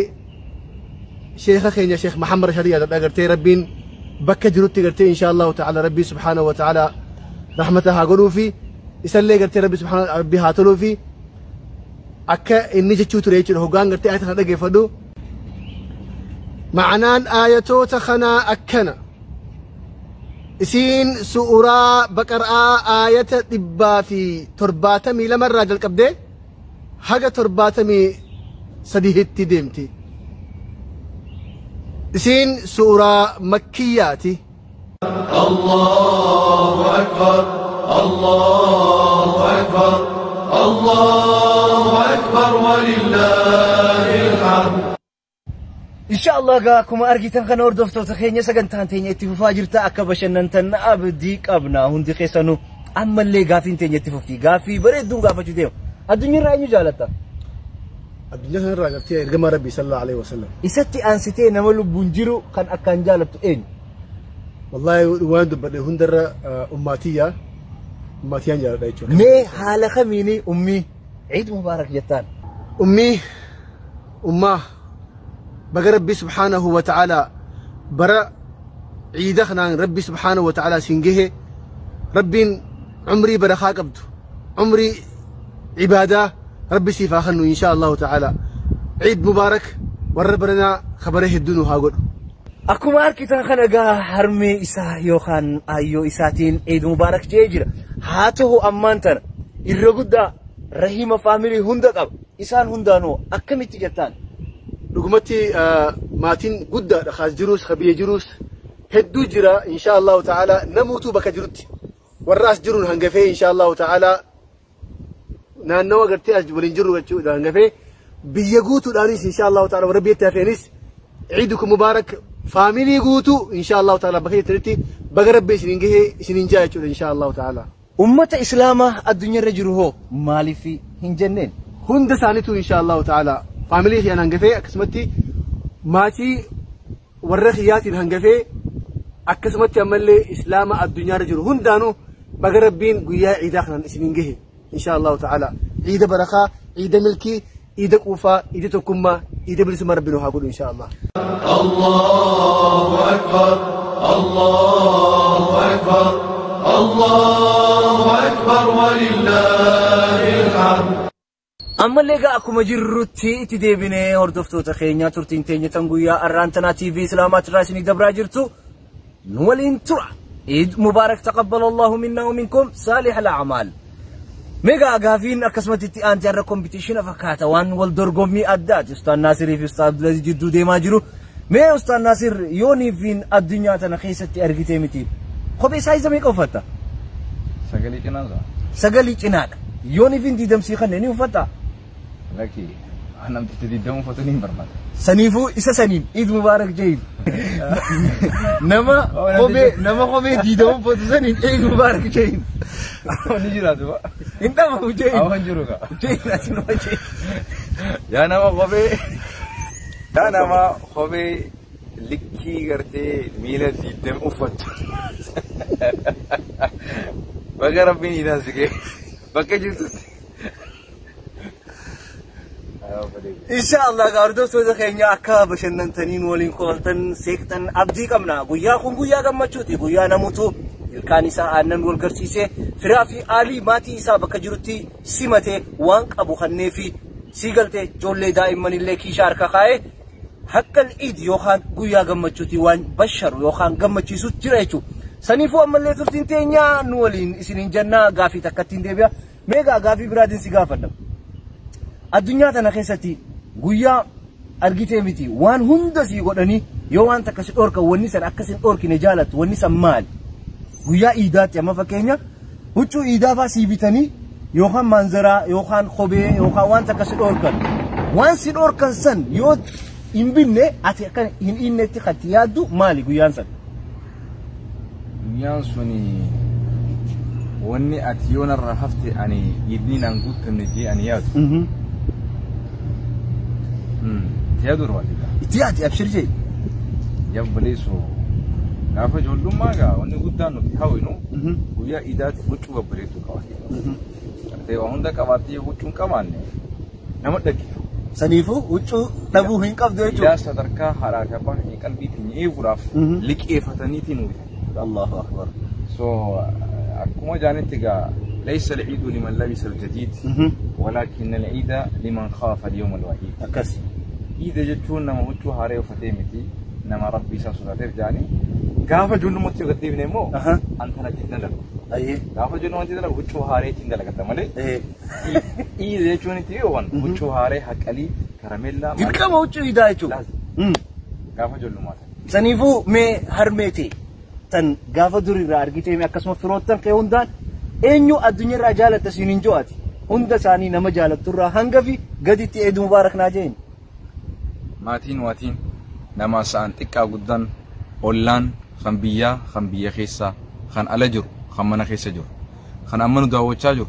sheekha keenya Sheekh Mahammad Rashaad yaadadha gartee rabbiin bakka jirutti gartee insha Allahu ta'ala rabbii subhaanahu wa ta'ala rahmata haa godhuu fi isallee gartee rabbi subhaanahu rabbi haa toluu fi akka inni jechuu ture jechuudha hoggaan gartee aayata kana dhageeffadhu. Ma'anaan aayatoota kanaa akkana. Isiin suuraa Baqaraa aayata 172 irraa jalqabdee haga 73tti deemti. Isiin suuraa Makkiyyaati. Allahu Akbar, Allahu Akbar, Allahu Akbar walillahil hamd. Inshallah gaa akkuma argitan kana hordoftoota keenya sagantaan teenya itti fufaa jirta akka bashannantan abdii qabna hundi keessanuu ammallee gaafiin teenya itti fufti gaafii bareedduun gaafachuu deema. Addunyaarraa eenyu jaalatta? Addunyaa kanarraa gartee ergamaa Rabbii sallallahu alaihi wasallam. Isatti aansitee nama lubbuun jiru kan akkaan jaalattu eenyu? Wallaahi waan dubbadhe hundarra ummaatiyyaa ummaatiyyaan jaaladha jechuudha. Mee haala kamiini ummii Ciid Mubaarak jettaan? Ummii ummaa baga rabbi subhaanahu wa ta'ala bara ciida kanaan rabbi subhaanahu wa ta'ala siin gahe rabbiin umrii barakaa qabdu umrii cibaadaa rabbi siif haa kennu insha allahu ta'ala. Ciid mubaarak warra baranaa kabara hedduu nu haa godhu. Akkuma argitan kana egaa harmee isaa yookaan aayyoo isaatiin Ciid Mubaarak jedhee jira. Haa ta'u ammaan tana irra guddaa Rahima faamilii hunda qaba. Isaan hundaanuu akkamitti jettaan? Dhugumatti maatiin guddaadha. Kaas jirus, biyya jirus hedduu jira insha Allahu ta'ala namuutu bakka jirutti. Warra as jiruun hangafee insha Allahu ta'ala naannawa gartee as waliin jirru jechuudha hangafee biyya guutuudhaanis insha Allahu ta'ala warra biyyatti hafeenis Ciidukum Mubaarak faamilii guutuu insha Allahu ta'ala bakka jirtanitti baga rabbi isiniin gahee isiniin jaa jechuudha insha Allahu ta'ala. Ummata Islaamaa addunyaarra jiru hoo maaliif hin jenneen? Hunda isaaniitu insha Allahu ta'ala faamilii kiyyaan hangafee akkasumatti maatii warra kiyyaatiin hangafee akkasumatti ammallee Islaama addunyaarra jiru hundaanuu baga rabbiin guyyaa ciidaa kanaan isiniin gahe insha Allahu ta'ala. Ciida barakaa, ciida milkii, ciida quufaa, ciida tokkummaa, ciida bilisummaa rabbiin haa godhu insha Allah. Allahu Akbar, Allahu Akbar, Allahu Akbar walillahil hamd. Ammallee egaa akkuma jirrutti itti deebinee hordoftoota keenyaa turtiin teenya tan guyyaa arraan tanaa TV Islaamaatti irraa isinii dabraa jirtu nu waliin tura. Eid Mubaarak taqabbalallahu minna wa minkum saalih al-a'maal. Meegaa gaafiin akkasumatti itti aanti har'a kompitiishina fakkaata waan wal dorgommii addaati Ustaan Naasirii fi Ustaan Abdulaziz jidduu deemaa jiru. Mee Ustaan Naasir yooniifiin addunyaa tana keessatti argitee miti kophee saayiza meeqa uffatta? Sagalii cinaadha. Sagalii cinaadha. Yooniifiin diidamsii kanneen ni uffatta? Lakki namtichi diidamu uffatu ni hin barbaadu. Saniifuu isa saniin Eid Mubaarak jehin. Nama kophee diidamu uffatu saniin Eid Mubaarak jehin. Ni jiraatu ba. Hin dhabamu jehin. Awwan jiru ka. Jehin asinuma jehin. Yaa nama kophee likkii gartee miila diidame uffattu. Baga rabbiin iidaan si ga'e. Bakka jirtutti. Inshallah egaa hordoftoota keenya akka bashannantaniin waliin kolftan seeqtan abdii qabna. Guyyaa kun guyyaa gammachuuti. Guyyaa namoota Ilkaan isaa aannan wal garsiisee firaa fi aalii maatii isaa bakka jirutti simatee waan qabu kannee fi sii galtee ijoollee daa'immanillee kiisha harka kaa'ee haqqal iid yookaan guyyaa gammachuuti waan basharu yookaan gammachiisu jira jechuudha. Saniifuu ammallee turtiin teenyaa nu waliin isiniin jennaa gaafii takkattiin deebi'a. Meegaa gaafii biraatiin si gaafadha. Addunyaa tana keessatti guyyaa argitee miti waan hunda sii godhanii yoo waan takka si dhorkan wanni san akkas hin dhorkine jaalattu wanni san maali? Guyyaa iidaatti amma fakkeenya huccuu iidaa fa'aa sii bitanii yookaan maanzaraa yookaan kophee yookaan waan takka si dhorkan. Waan si dhorkan san yoo hin binne ati akka hin innetti katti yaaddu maali guyyaan san? Guyyaan suni wanni ati yoo narraa hafte ani idni naan guuttamne jee ani yaadu. Itti yaadu barbaadida. Itti yaadi abshir jee. Yabbaleessoo gaafa ijoollummaa gaa wanni guddaan nuti hawwinu guyyaa iidaatti huccuu babbareedduu qabaate. Gartee waa hunda qabaattee yoo huccuu hin qabaanne nama dhaggeeffu. Saniifuu huccuu dhabuu hin qabdu jechuudha. Idaa sadarkaa haadhaa fi abbaa keenya qalbii keenya eeguudhaaf liqeeffataniitiin nuyi. Allahu akbar. So akkuma jaanitti gaa ليس العيد لمن لبس الجديد ولكن العيد لمن خاف اليوم الوحيد. أكس. إذا جتون نما هجو هاري وفتيمتي نما ربي ساسوتاتيف جاني gaafa ijoollummaatti yoo gaddeebine immoo antana jiddan dalagu. Gaafa ijoollummaatti dalagu huccuu haaree ittiin dalagata malee. Iida jechuun itti yoowwan huccuu haaree haqalii karameellaa. Dirqama huccuu iidaa jechuudha. Gaafa ijoollummaati. Saniifuu mee harmeeti tan gaafa durirraa argitee akkasuma firoottan kee hundaan eenyu addunyaarraa jaalatta siin hin jo'ati. Hunda isaanii nama jaalatturraa hanga fi gaditti Eid Mubaarak naa jeen. Maatiin waatiin nama sa'an xiqqaa guddaan ollaan kan biyyaa kan biyya keessaa kan ala jiru kan mana keessa jiru kan amma nu daawwachaa jiru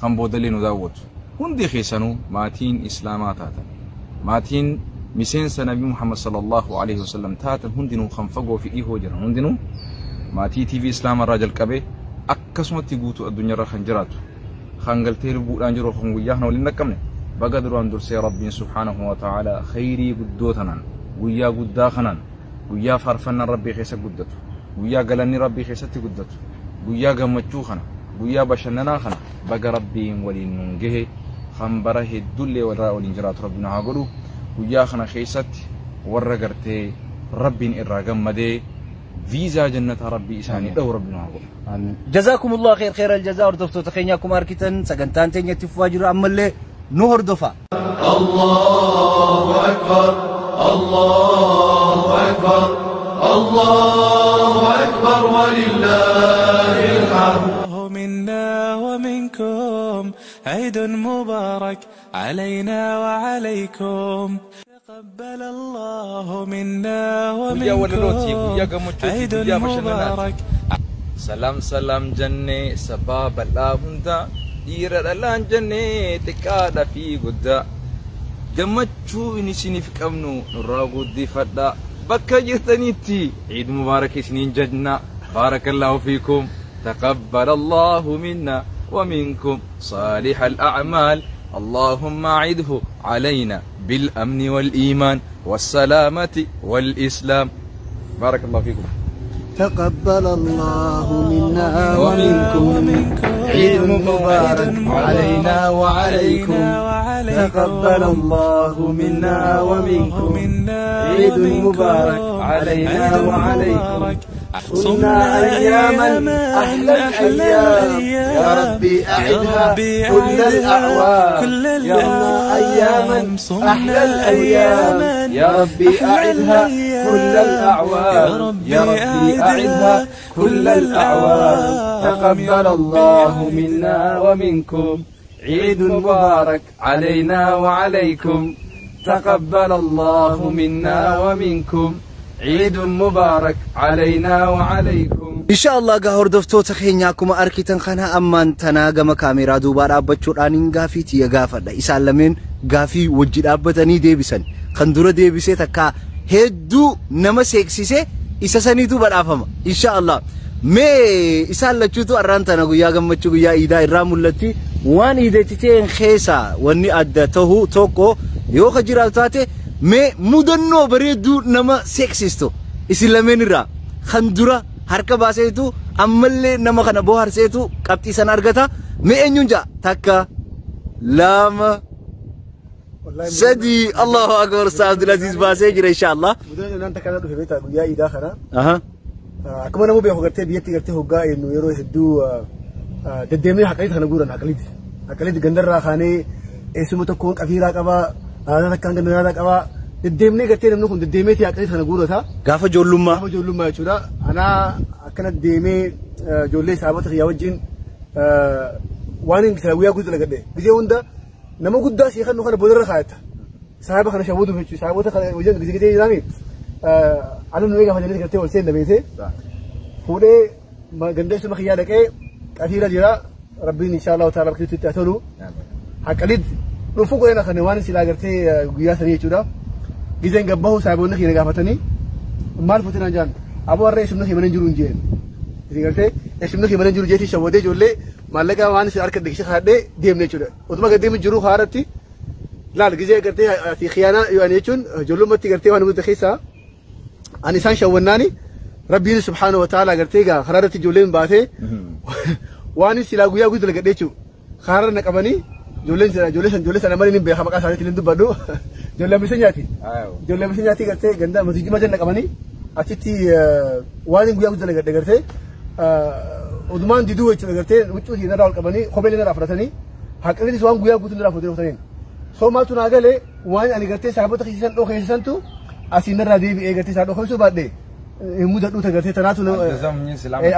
kan boodallee nu daawwatu hundi keessanuu maatiin islaamaa taatan maatiin miseensa nabi Muhammad sallallahu alaihi wasallam taatan hundinuu kan fagoo fi dhihoo jiran hundinuu maatii TV islaamaa irraa jalqabee akkasumatti guutuu addunyaarra kan jiraatu kan galtee lubbuudhaan jiru kan guyyaa kana waliin dhaqqabne baga duraan dursee rabbiin subhaanahu wa ta'ala khayrii guddoo tanaan guyyaa guddaa kanaan guyyaa faarfannaan rabbii keessa guddatu guyyaa galanni rabbii keessatti guddatu guyyaa gammachuu kana guyyaa bashannanaa kana baga rabbiin waliin nuun gahe kan bara hedduullee warra waliin jiraatu rabbiin haa godhu guyyaa kana keessatti warra gartee rabbiin irraa gammadee viizaa jannataa rabbii isaanii dha'u rabbiin haa godhu. جزاكم الله خير خير الجزاء hordoftoota keenya akkuma argitan sagantaan teenya itti fufaa jiru ammallee nu hordofa. الله أكبر الله أكبر الله أكبر ولله الحمد. منا ومنكم عيد مبارك علينا وعليكم تقبل الله منا ومنكم عيد مبارك. سلام سلام جنة سباب الله هندا dhiira dhalaan jennee xiqqaadha fi guddaa gammachuu inni isiniif qabnu nurraa guddifadha bakka jirtanitti Eid Mubaarak isiniin jenna baarakallahu fiikum taqabbal Allahu minna wa minkum صالح الأعمال اللهم أعده علينا بالأمن والإيمان والسلامة والإسلام بارك الله فيكم. تقبل الله منا ومنكم عيد مبارك علينا وعليكم تقبل الله منا ومنكم عيد مبارك علينا وعليكم صمنا أياما أحلى الأيام يا ربي أعدها كل الأعوام يا أياما أحلى الأيام يا ربي أعدها كل الأعوام يا ربي أعدها كل الأعوام تقبل الله منا ومنكم عيد مبارك علينا وعليكم تقبل الله منا ومنكم عيد مبارك علينا وعليكم. إن شاء الله gaa hordoftoota keenya akkuma argitan kana ammaan tanaa gama kaameeraa duubaa dhaabbachuudhaan hin gaafiitii gaafadha. Isaan lameen gaafii wajji dhaabbatanii deebisan. Kan dura deebisee takka hedduu nama seeksisee isa saniitu badhaafama. إن شاء الله mee isaan lachuutu arraan tana guyyaa gammachuu guyyaa iidaa irraa mul'atti. Waan iideetiteen keessa wanni adda tahu tokko yoo ka jiraatu taate mee mudannoo bareedduu nama seeksistu isin lameen irraa kan dura harka baaseetu Ammallee nama kana bohaarseetu qabxii sana argata. Mee eenyuun ja'a? 1 2 3 Allahu akbar Ustaz Abdulaziz baasee jira inshallah. Mudannoo takka dhufe beektaa guyyaa iidaa kana. Akkuma namuu beeku gartee biyyatti gartee hoggaa eenyu yeroo hedduu deddeemnee haqaliiti kana guuran haqaliiti. Haqaliiti gandarraa kaanee eessuma tokkoon qafiiraa qabaa, aadaa takkaan gandarraa qabaa. Deddeemnee gartee namni kun deddeemeeti haqaliiti kana guurata. Gaafa ijoollummaa. Gaafa ijoollummaa jechuudha. Anaa akkana deemee ijoollee saabota kiyyaa wajjin waan hin guyyaa guutuu dalagadhe. Gizee hunda nama guddaa si kan kana boodarra kaayata. Saaba kana shawwatu jechuudha. Saabota kana wajjin gizee gizee jiraami. Anu nu eega fayyadamee gartee ol seenna beekee. Fuudhee gandeessuma kiyyaa dhaqee qafiira jira. Rabbiin inshallah ta'ala bakka itti tolu. Haqalid dhufu godhana kana waan silaa gartee guyyaa sanii jechuudha. Gizeen gabbahu saabonni kiyya gaafatanii maal fuutiin aan jaan aboo harree eessumni kiyya mana jiru hin jeen. Isin gartee eessumni kiyya mana jiru jeetii shawwadee ijoollee maallaqa waan isin harka dhiqsee kaadhee deemne jechuudha. Utuma gad deemu jiru haaratti laal gizee gartee ati khiyaanaa yoo ani jechuun ijoollummaatti gartee waan mudate keessaa ani isaan shawwannaani Rabbiin subhaanahu wa ta'ala gartee gaa karaa irratti ijoolleen baatee waan silaa guyyaa guutuu dalagadhe jechuudha. Karaa na qabanii ijoolleen ijoollee sana malee ni beeka maqaa isaaniitiin hin dubbadhu. Ijoollee ambisa nyaati. Ijoollee ambisa nyaati gartee ganda masjidii majanna qabanii achitti waan guyyaa guutuu dalagadhe gartee odumaan diduu jechuudha gartee huccuu narraa ol qabanii kophee narraa fudhatanii haqaniitis waan guyyaa guutuu narraa fudhatanii. Soo maaltu naa galee waan ani gartee saabota keessisan dhoo keessisantu asii narraa deebi'ee gartee isaa dhoo keessuu baadhee mudadhuu gartee tanaatu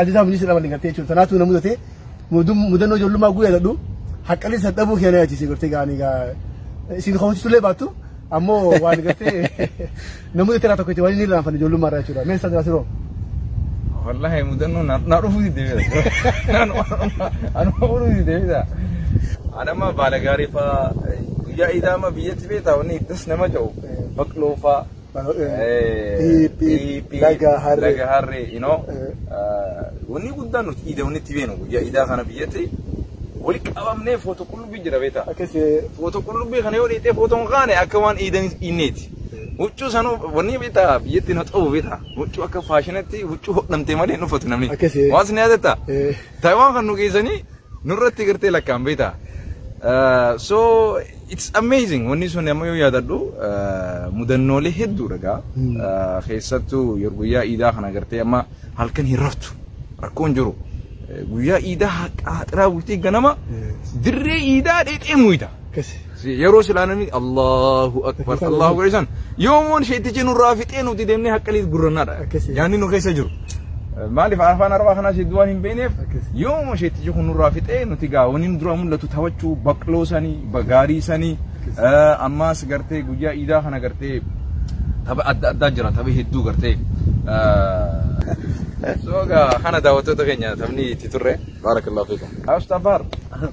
ajajaa munyii silaaman gartee jechuudha tanaatu na mudate mudannoo ijoollummaa guyyaa dadhu haqanis dhabuu keenya yaachise gartee gaanii gaa isin koomchitullee baattu ammoo waan gartee namoota irraa tokko itti waan inni irraanfanne ijoollummaa irraa jechuudha. Mee isaan jiraatu Wallahi mudannoo na dhufuu didee anuma dhufuu didee anama baala gaarii faa guyyaa iidaa amma biyyatti beektaa wanni das nama ja'u baqloo faa laga harree you know wanni guddaan nuti iida wanni itti beenu guyyaa iidaa kana biyyatti wali qabamnee footoo qullubbii jira beektaa. Footoo qullubbii kana yoo dhiitee footoon kaane akka waan iidan inneeti. Huccuu sanuu wanni beektaa biyyatti na xabu beektaa huccuu akka faashinatti huccuu hodhamtee malee hin uffatu namni. Waan sin yaadatta? Taayiwaan kan nu geessanii nurratti gartee lakkaan beektaa. So it's amazing wanni sun amma yoo yaadadhu mudannoolee hedduudha gaa keessattuu yeroo guyyaa iidaa kana gartee amma halkan hin raftu rakkoon jiru. Guyyaa iidaa haaxiraa bultii ganama dirree iidaa dheexee muyita. Yeroo silaa namni Allahu akbar Allahu akbar isaan yoomoon sheetichi nurraa fixee nuti deemnee haqqaliis gurrannaadha. Nyaanni nu keessa jiru. Maaliif afaan arabaa kanaas hedduu waan hin beekneef yooma sheetichi kun nurraa fixee nuti gaa wanni nu dura mul'atu taphachuu baqloo sanii gaarii sanii ammaas gartee guyyaa iidaa kana gartee tapha adda addaa jira tapha hedduu gartee. So gaa kana daawwattoota keenya taphni itti turre baarakallahu fiikum. Ustaz Bahar,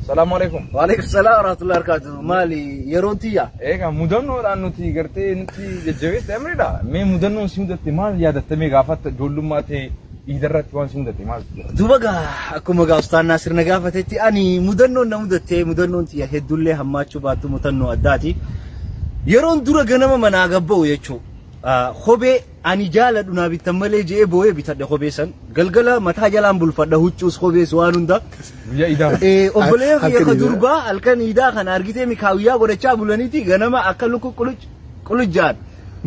salaamu alaikum. Wa alaikum salaam wa rahmatullahi wa barakatuh. Maali yeroon tiyya? Egaa mudannoodhaan nuti gartee nuti jajjabeessa amriidha. Mee mudannoon si mudatte maal yaadattamee gaafatta ijoollummaa ta'e iidarratti waan si mudatte maal jira? Duuba gaa akkuma gaa Ustaz Naasir na gaafatetti ani mudannoon na mudatte mudannoon tiyya hedduullee hammaachuu baattu mudannoo addaati. Yeroon dura ganama manaa gabba'u jechuudha. Kophee ani jaaladhu naa bittan malee je'ee boo'ee bitadhe kophee san galgala mataa jalaan bulfadha huccuus kophees waan hunda. Guyyaa iidaa. Obboleeyyan kiyya ka durbaa halkan iidaa kana argitee kaawiyyaa godhachaa bulaniiti ganama akka luku qulucjaan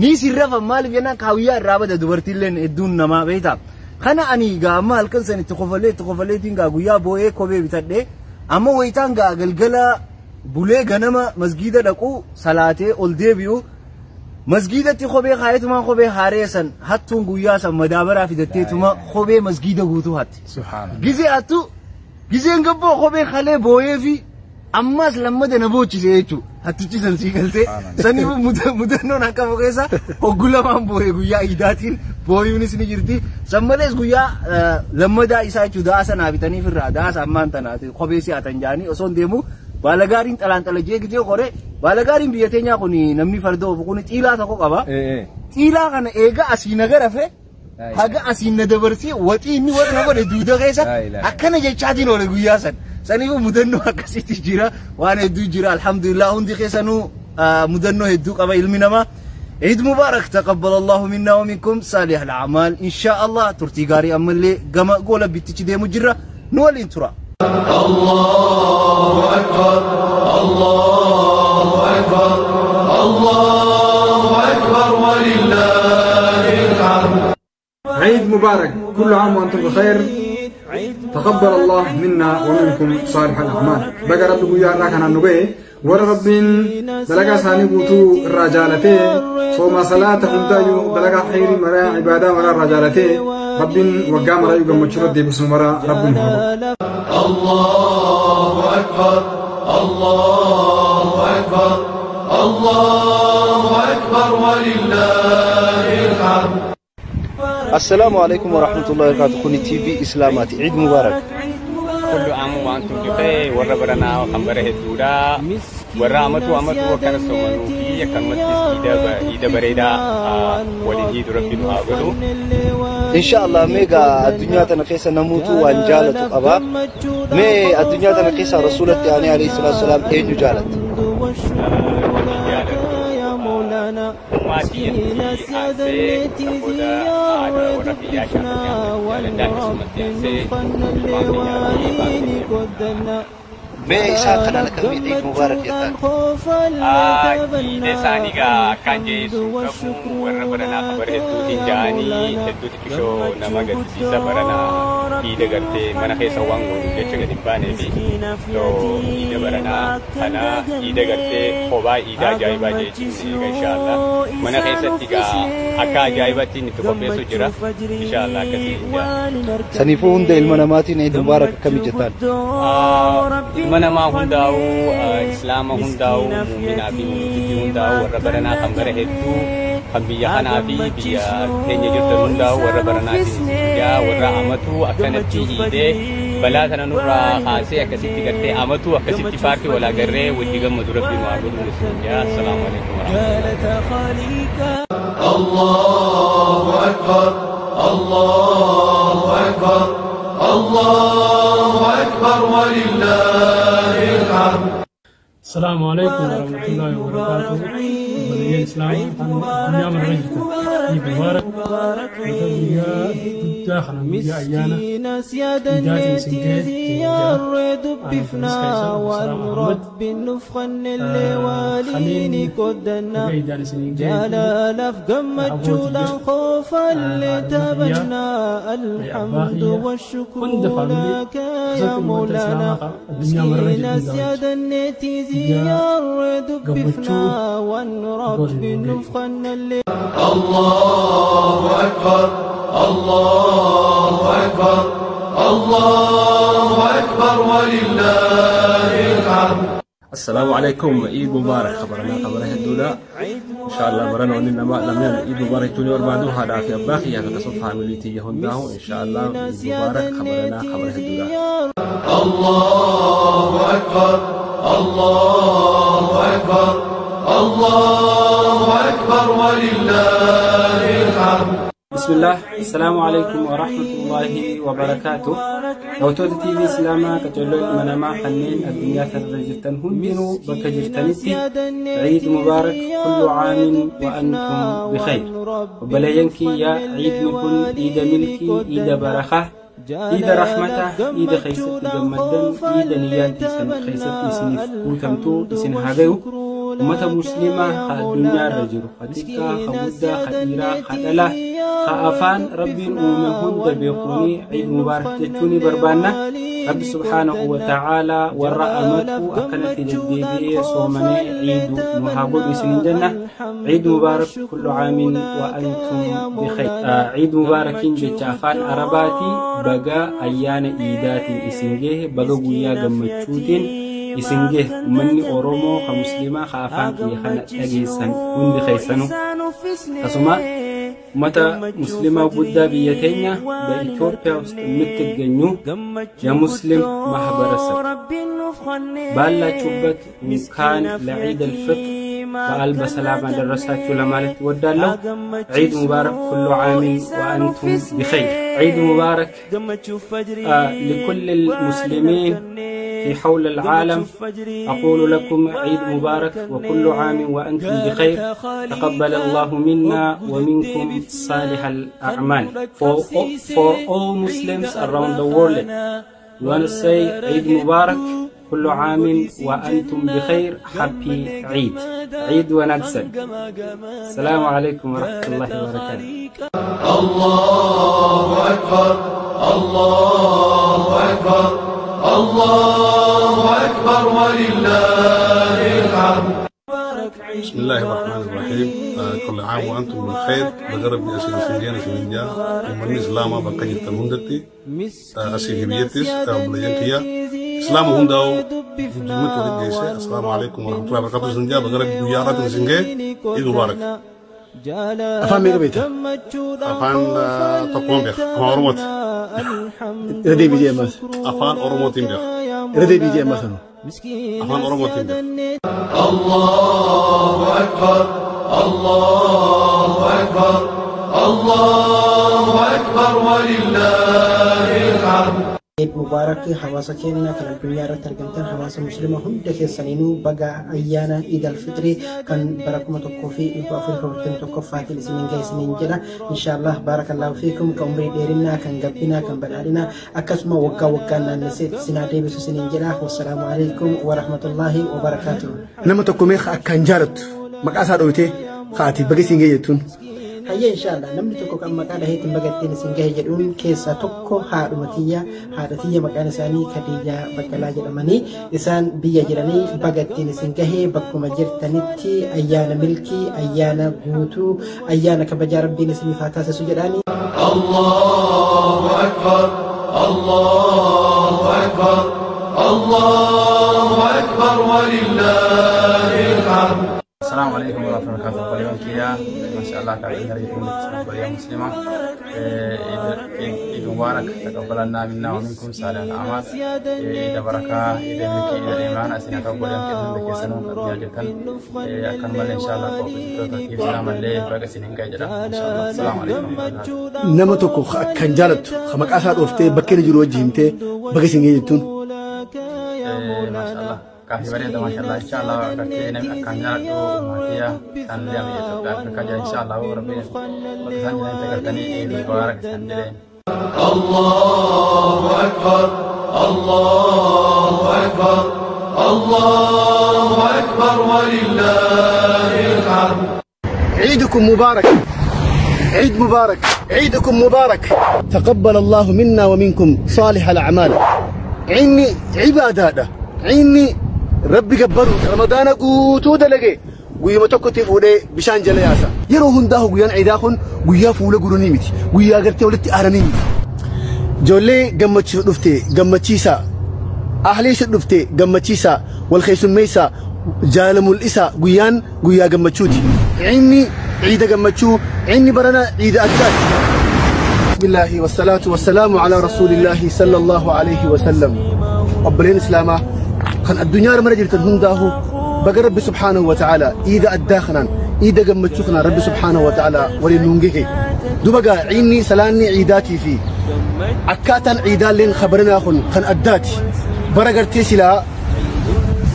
ni sirrafa maaliif jennaan kaawiyyaa irraa bada dubartiilleen hedduun namaa beektaa. Kana ani gaa amma halkan san itti kofaleetiin gaa guyyaa boo'ee kophee bitadhe amma wayitaan gaa galgala bulee ganama masgiida dhaqu salaatee ol deebi'u. Masgiidatti kophee kaayetumaan kophee haaree san hattuun guyyaa san madaabaraa fidatteetuma kophee masgiida guutuu hatti. Gizee hattu gizeen gabboo kophee kalee booyee fi ammas lammada na boochise jechuudha. Hattichi san sii galtee saniif mudannoon akka keessa hoggu lamaan booyee guyyaa iidaatiin booyuunis ni jirti. San malees guyyaa lammadaa isaa jechuudha da'a sanaa bitaniif irraa da'a ammaan tanaati kophee si'atan jaanii osoo hin deemu baala gaariin xalaan xalajee gizee qoree baala gaariin biyya teenyaa kun namni farda oofu kun xiilaa tokko qaba. Xiilaa kana eega asii na garafe haga asii na dabarsee waxii inni warra na godhe duuda keessa akkana jechaatiin oole guyyaa san. Saniif mudannoo akkasitti jira waan hedduu jira alhamdulillah hundi keessanuu mudannoo hedduu qaba ilmi namaa. عيد مبارك تقبل الله منا ومنكم صالح الأعمال إن شاء الله turtii gaarii ammallee gama goola bittichi deemu jirra nu waliin tura. الله أكبر الله أكبر الله أكبر ولله الحمد. عيد مبارك، كل عام وأنتم بخير، تقبل الله منا ومنكم صالح الأعمال. بقى رب يا الله كان نبي ورا ربين دلقا ساني قوتو الرجالتي صوم صلاة هندايو دلقا خير مرا عبادة مرا الرجالتي ربين وقام مرا يقام مشرد دي بسم مرا ربين. الله أكبر الله أكبر الله أكبر ولله الحمد. السلام عليكم ورحمة الله وبركاته. كوني تي في إسلامات عيد مبارك. كل عام وأنتم بخير. ورا برنا وخمبره الدورة ورا أمتو أمتو وكان سومنو في كلمة إيدا بريدا ولدي ربي نعبده إن شاء الله. ميغا الدنيا تنقيس نموت وانجالة أبا مي الدنيا تنقيس رسول الله عليه الصلاة والسلام أين جالت mee isaa kana akkamii Eid Mubarak jettaan? Iida isaanii gaa akkaan jeessu qabu warra baranaa kabara hedduutiin ja'anii hedduu xiqqishoo nama gaddisiisa baranaa iida gartee mana keessa waan goonuuf jecha gadi hin baanee fi iida baranaa kana iida gartee kophaa iida ajaa'ibaa jechuun eega inshaallah mana keessatti gaa akka ajaa'ibaatti itti qopheessu jira inshaallah akkasii jaa. Saniifuu hunda ilma namaatiin Eid Mubarak akkamii jettaan? Ilma namaa hundaa'u, islaama hundaa'u, muuminaa fi muumintitti hundaa'u, warra baranaa kan bara hedduu kan biyya kanaa fi biyya keenya jirtan hundaa'u warra baranaatiin ijaa warra amatu akkanatti hiidee balaa sana nurraa kaasee akkasitti gartee amatu akkasitti paartii walaa garree wajji gammadu rabbi nu haa godhu isin jaa. Assalaamu alaikum warahmatullahi. Allahu akbar Allahu akbar الله أكبر ولله الحمد. السلام عليكم ورحمة الله وبركاته. بلدي الإسلام الدنيا من رجلته عيد مبارك. الحمد والشكر لك يا مولانا. الله أكبر الله أكبر الله أكبر ولله الحمد. السلام عليكم. عيد مبارك. خبرنا خبرها الدولة إن شاء الله برنا وننا ما لم عيد مبارك توني وربعدو هذا في أباخي هذا تصفها عمليتي يهنداه إن شاء الله. عيد مبارك. خبرنا خبرها الدولة. الله أكبر الله أكبر الله أكبر ولله الحمد. بسم الله. السلام عليكم ورحمة الله وبركاته. Daawwattoota TV Islaamaa qajeeloo ilma namaa kanneen addunyaa kanarra jirtan hundinuu bakka jirtanitti Ciid Mubaarak kullu caamin wa antum bikhayr. Obboleeyyan kiyya ciidni kun ciida milkii, ciida barakaa, ciida rahmataa, ciida keessatti gammaddan, ciida niyyaan teessan keessatti isiniif guutamtuu isin haa gayu. Ummata musliimaa ka addunyaarra jiru, ka xiqqaa, ka guddaa, ka dhiiraa, ka dhalaa, ka afaan rabbiin uume hunda beekuuni Ciid Mubaarak jechuun barbaanna. Rabbi subhaanahu wa ta'aalaa warra amatu akkanatti deddeebi'ee soomanee ciidu nu haa godhu isinin jenna. Ciid Mubaarak kullu caamin wa antum bikhayr. Ciid Mubaarakiin jecha afaan Arabaati baga ayyaana iidaatiin isin gahe, baga guyyaa gammachuutiin isin gahe. Uummanni Oromoo ka musliimaa ka afaan kiyya kana dhageessan hundi keessanuu akkasuma ummata musliimaa guddaa biyya teenya በኢትዮጵያ ውስጥ የምትገኙ የሙስሊም ማህበረሰብ ባላችሁበት እንኳን ለዒድ አልፍጥር በዓል በሰላም አደረሳችሁ ለማለት እወዳለሁ። ዒድ ሙባረክ ኩሉ ዓሚን ወአንቱም ቢኸይር። ዒድ ሙባረክ لكل المسلمين في حول العالم أقول لكم عيد مبارك وكل عام وأنتم بخير تقبل الله منا ومنكم صالح الأعمال. For all Muslims around the world, we want to say عيد مبارك كل عام وأنتم بخير. Happy عيد عيد ونكسب. السلام عليكم ورحمة الله وبركاته. الله أكبر الله أكبر الله أكبر ولله الحمد. بسم الله الرحمن الرحيم. كل عام وأنتم بالخير. بجرب أسير سنجان سنجا ومن إسلام بقية الهندتي أسير بيتس بلينكيا إسلام هنداو جمعت ولد. السلام عليكم ورحمة الله وبركاته. سنجا بجرب زيارة سنجا عيد مبارك. Afaan meeqa beekta? Afaan tokkoon beeka. Afaan Oromooti. Irra deebii jee ammas. Afaan Oromootiin beeka. Irra deebii jee ammas sanuu. Afaan Oromootiin beeka. الله أكبر الله أكبر الله أكبر ولله الحمد. Eid Mubarak hawaasa keenya kan addunyaa irratti argamtan hawaasa musliima hunda keessaniinuu baga ayyaana Eid al-Fitri kan bara 1441ffaatiin isiniin gahe isiniin jedha. Inshaallah baarakallahu fiikum kan umrii dheerinaa kan gabbinaa kan badhaadhinaa akkasuma waggaa waggaan naannessee isinaa deebisu isiniin jedha. Wassalaamu alaikum warahmatullaahi wabarakaatuh. Nama tokko meeqa akkaan jaalattu maqaa isaa dhoowwitee haati baga isiin gahe jettuun. Hayyee inshaallah namni tokko kan maqaa dhaheetiin bagattiin isin gahe jedhuun keessaa tokko haadhuma tiyya haadha tiyya maqaan isaanii Khadijaa Baqqalaa jedhamanii isaan biyya jiranii bagattiin isin gahe bakkuma jirtanitti ayyaana milkii ayyaana guutuu ayyaana kabajaa rabbiin isiniif haa taasisu jedhaanii. الله أكبر الله أكبر الله أكبر ولله الحمد. السلام عليكم ورحمة الله وبركاته. قريبا كيا ما شاء الله تعالى قريبا مسلمة. عيد مبارك تقبل لنا منا ومنكم صالح الأعمال. عيد بركة عيد ملك عيد الإيمان أسينا تقبل كيف بكيسنون قد جدا أكمل إن شاء الله قوة سلام الله بقى سنين كجرا إن شاء الله. السلام عليكم. Nama tokko akkaan jaalattu maqaa isaa dhooftee bakkee inni jiru wajji himtee baga isiin gahe jettuun. ما شاء الله كافي بريدة ما شاء الله إن شاء الله كرتين أكان جالتو ماتيا سندي أمي أفريقيا إن شاء الله وربي وتسنجلين تكرتني عيد مبارك سنجلين. الله أكبر الله أكبر الله أكبر ولله الحمد. عيدكم مبارك عيد مبارك عيدكم مبارك تقبل الله منا ومنكم صالح الأعمال. عيني عبادة عيني ربي جبرو رمضان guutuu dalage guyyuma tokkotti fuudhee bishaan jala yaasa. Yeroo hundaa guyyaan ciidaa kun guyyaa fuula guranii miti guyyaa gartee walitti aaranii miti. Ijoollee gammachiisu dhufte gammachiisaa ahliisu dhufte gammachiisaa wal keessummeessaa jaala mul'isaa guyyaan guyyaa gammachuuti. Ciinni ciida gammachuu ciinni barana ciida addaati. بسم الله والصلاة والسلام على رسول الله صلى الله عليه وسلم. أبلين إسلاما كان الدنيا مرة جرت هنداه بقى ربي سبحانه وتعالى إذا أداخنا إذا قمتشخنا ربي سبحانه وتعالى ولنونجه دوبقى عيني سلاني عيداتي في أكاتا عيدان لين خبرنا خن خن أداتي برقرتي سلا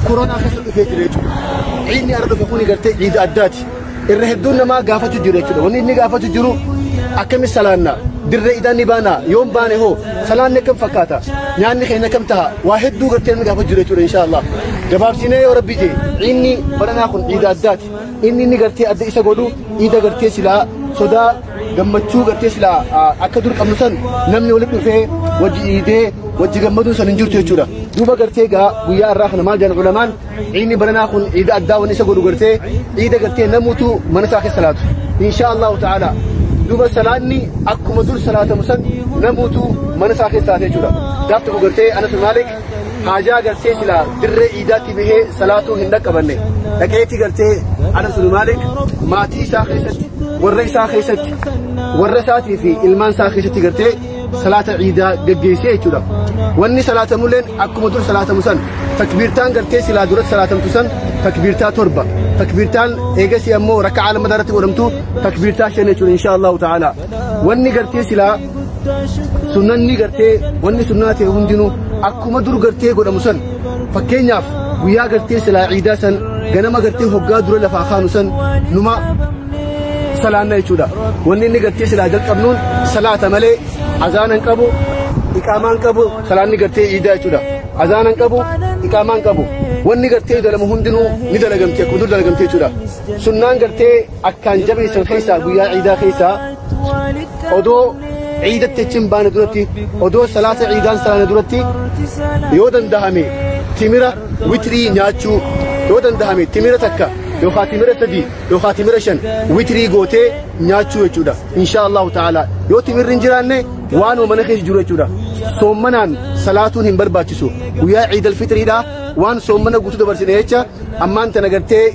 كورونا خسر في ريتو عيني أرد في خوني قرتي عيد أداتي الرهدون ما قافتو جريتو وني قافتو جرو أكمل سلاننا dirree idaan ni baana yoom baane hoo salaanni kam fakkaata nyaanni keenya kam taha waa hedduu gartee namni gaafa jiru jechuudha inshaallah gabaabsinee yoo rabbi jee inni baranaa kun ciida addaati inni inni gartee adda isa godhu ciida gartee silaa sodaa gammachuu gartee silaa akka dur qabnu san namni walitti dhufee wajji iidee wajji gammaduun san hin jirtu jechuudha duuba gartee gaa guyyaa irraa kana maal jedhan ulamaan ciinni baranaa kun ciida addaa wanni isa godhu gartee ciida gartee namuutu mana isaa keessa salaatu inshaallahu ta'ala duuba salaanni akkuma dur salaatamu san namuutu mana isaa keessa salaate jechuudha. Gaaf tokko gartee Anas Maalik haajaa gartee silaa dirree iidaatti bahee salaatuu hin dhaqqabanne dhaqeetti gartee Anas Maalik maatii isaa keessatti warra isaa keessatti warra isaatii fi ilmaan isaa keessatti gartee salaata iidaa geggeessee jechuudha. Wanni salaatamulleen akkuma dur salaatamu san takbiirtaan gartee silaa duratti salaatamtu san takbiirtaa 7 takbiirtaan eegasii ammoo rakka'a lama irratti godhamtu takbiirtaa 5 jechuudha insha Allahu ta'ala. Wanni gartee silaa sunnanni gartee wanni sunnaa ta'e hundinuu Akkuma dur gartee godhamu san fakkeenyaaf guyyaa gartee silaa ciidaa san ganama gartee hoggaa dura lafaa kaanu san numa salaanna jechuudha. Wanni inni gartee silaa jalqabnuun salaata malee azaana hin qabu, iqaamaa hin qabu, salaanni gartee ciidaa jechuudha. Azaana hin qabu, iqaamaa hin qabu. Wanni gartee dalamu hundinuu ni dalagamti akkuma dur dalagamte jechuudha. Sunnaan gartee akkaan jabeessan keessaa guyyaa ciidaa keessaa odoo ciidatti achi hin baane duratti, odoo salaata ciidaan salaane duratti yoo danda'ame timira witrii nyaachuu, yoo danda'ame timira takka yookaan timira 3 yookaan timira 5 witrii gootee nyaachuu jechuudha. Insha Allahu ta'ala yoo timirri hin jiraanne waanuma mana keessa jiru jechuudha. Soommanaan salaatuun hin barbaachisu. Guyyaa ciidal fitriidha waan soommana guutuu dabarsine jecha ammaan tana gartee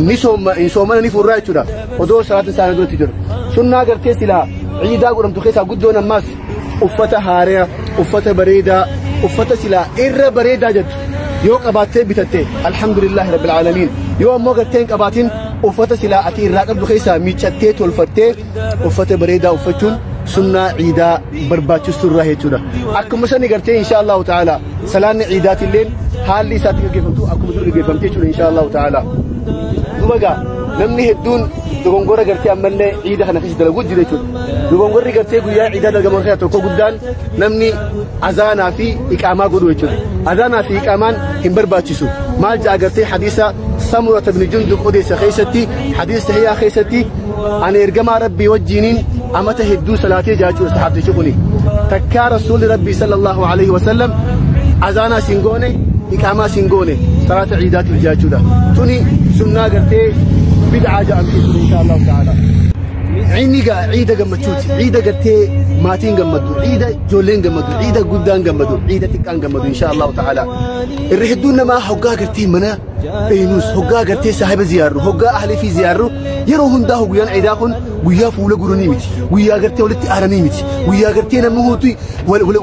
ni soomana ni furraa jechuudha. Odoo salaatiin isaanii duratti jiru. Sunnaa gartee silaa ciidaa godhamtu keessaa guddoon ammaas uffata haaraa, uffata bareedaa, uffata silaa irra bareedaa jettu yoo qabaattee bitatte alhamdulillahi rabbil aalamiin. Yoo ammoo gartee hin qabaatin uffata silaa ati irraa qabdu keessaa miiccattee tolfattee uffata bareedaa uffachuun sunnaa ciidaa barbaachistu irraa jechuudha. Akkuma sani gartee insha Allahu ta'ala salaanni ciidaatilleen haalli isaatti gaggeeffamtu akkuma dur gaggeeffamte jechuudha insha Allahu ta'ala. Duuba gaa namni hedduun dogongora gartee ammallee ciida kana keessa dalaguu jira jechuudha. Dogongorri gartee guyyaa ciidaa dalagamu keessaa tokko guddaan namni azaanaa fi iqaamaa godhu jechuudha. Azaanaa fi iqaamaan hin barbaachisu. Maal ja'a gartee hadiisa Samurata ibn Jundub odeessa keessatti, hadiisa sahihaa keessatti ani ergamaa Rabbii wajjiniin amata hedduu salaatee jira sahaabtichi kuni. Takkaa rasuulli Rabbii sallallahu alaihi wasallam azaanaa siin goone, iqaamaa siin goone salaata ciidaatiif jira jechuudha. Tuni sunnaa gartee bid'aa jedhamti jechuudha insha Allahu ta'ala. Ciidni gaa ciida gammachuuti. Ciida gartee maatiin gammaddu, ciida ijoolleen gammaddu, ciida guddaan gammaddu, ciida xiqqaan gammaddu insha Allahu ta'ala. Irra hedduun namaa hoggaa gartee mana eenyus, hoggaa gartee saahiba ziyaarru, hoggaa ahlii fi ziyaarru yeroo hundaa guyyaan ciidaa kun guyyaa fuula guranii miti, guyyaa gartee walitti aaranii miti, guyyaa gartee namni huutu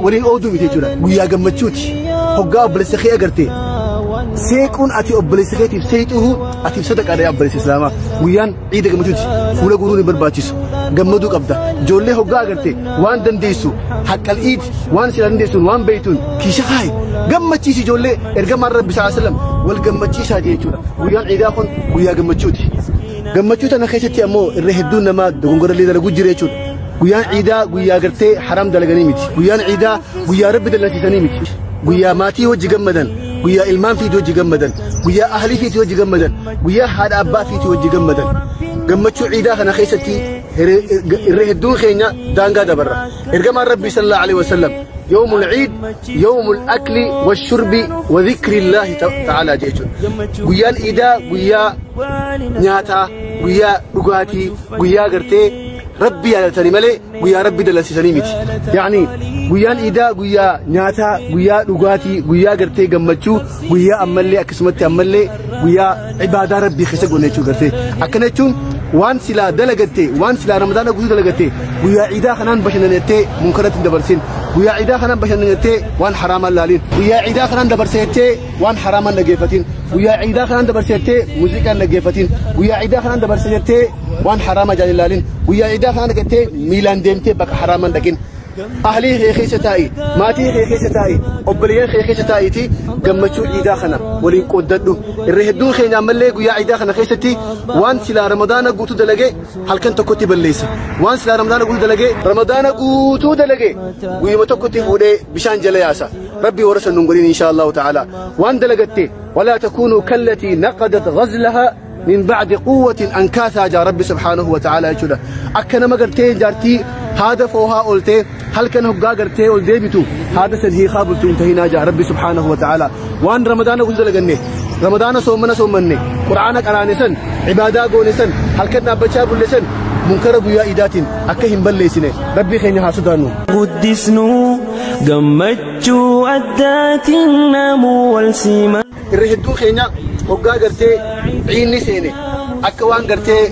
waliin ooduu miti jechuudha. Guyyaa gammachuuti. Hoggaa obboleessa kee agartee seequun ati obboleessa keetiif seexuhu atiif sadaqaadha yaa obboleessa islaamaa. Guyyaan ciida gammachuuti. Fuula guruun hin barbaachisu. Gammaduu qabda. Ijoollee hoggaa agartee waan dandeessu haqqal iid waan sila dandeessuun waan beeytuun kiisha kaayi gammachiisi ijoollee ergamaan Rabbi sallallahu alaihi wasallam wal gammachiisaa jechuudha. Guyyaan ciidaa kun guyyaa gammachuuti. Gammachuu tana keessatti ammoo irra hedduun namaa dogongorallee dalaguu jira jechuudha. Guyyaan ciidaa guyyaa gartee haram dalaganii miti. Guyyaan ciidaa guyyaa Rabbi dallansiisanii miti. Guyyaa maatii hojii gammadan, guyyaa ilmaan fiitii hojii gammadan, guyyaa ahlii fiitii hojii gammadan, guyyaa haadha abbaa fiitii hojii gammadan. Gammachuu ciidaa kana keessatti irra hedduun keenya daangaa dabarra. Ergamaan Rabbii sallallahu alaihi wasallam yawmul ciid yawmul akli washurbi wa dhikrillahi ta'ala jechuudha. Guyyaan ciidaa guyyaa nyaataa, guyyaa dhugaatii, guyyaa gartee Rabbi yaadatanii malee guyyaa Rabbi dallansiisanii miti. Yaani guyyaan ciidaa guyyaa nyaataa, guyyaa dhugaatii, guyyaa gartee gammachuu, guyyaa ammallee akkasumatti ammallee guyyaa ibaadaa Rabbii keessa goone jechuudha gartee. Akkana jechuun waan silaa dalagatte, waan silaa Ramadaana guutuu dalagatte guyyaa ciidaa kanaan bashannanattee munkaratti hin dabarsin. Guyyaa ciidaa kanaan bashannanattee waan haraamaan laalin. Guyyaa ciidaa kanaan dabarsettee waan haraamaan dhaggeeffatin. Guyyaa ciidaa kanaan dabarsettee muuziqaan dhaggeeffatin. Guyyaa ciidaa kanaan dabarsettee waan haraamaa jaalin laalin. Guyyaa ciidaa kanaan dhaqattee miilaan deemtee bakka haraamaan dhaqin. Ahlii kee keessa taa'i, maatii kee keessa taa'i, obboleeyyan kee keessa taa'iitii gammachuu ciidaa kana waliin qooddadhu. Irra hedduun keenya ammallee guyyaa ciidaa kana keessatti waan silaa Ramadaana guutuu dalagee halkan tokkotti balleessa. Waan silaa Ramadaana guutuu dalagee Ramadaana guutuu dalagee guyyuma tokkotti fuudhee bishaan jala yaasa. Rabbi warra san nun godhin insha Allahu ta'ala. Waan dalagatte walaa takuunuu kallatii naqadat ghazlaha من بعد قوة أنكاثا جاء ربي سبحانه وتعالى يجودا. أكنا ما قرتين جارتي هذا فوها قلتي هل كان هو قرتي قلتي هذا سنهي خابلتو انتهينا جاء ربي سبحانه وتعالى. وان رمضان قلت لقني رمضان صومنا صومني قرآنك قراني سن عبادة قوني سن هل كان بچا بلسن منكر قيا إيداتين أكهم بلسنه ربي خيني حاسدانو قدسنو قمتشو أداتين نامو والسيما الرهدون خينا hoggaa gartee ciinni seene akka waan gartee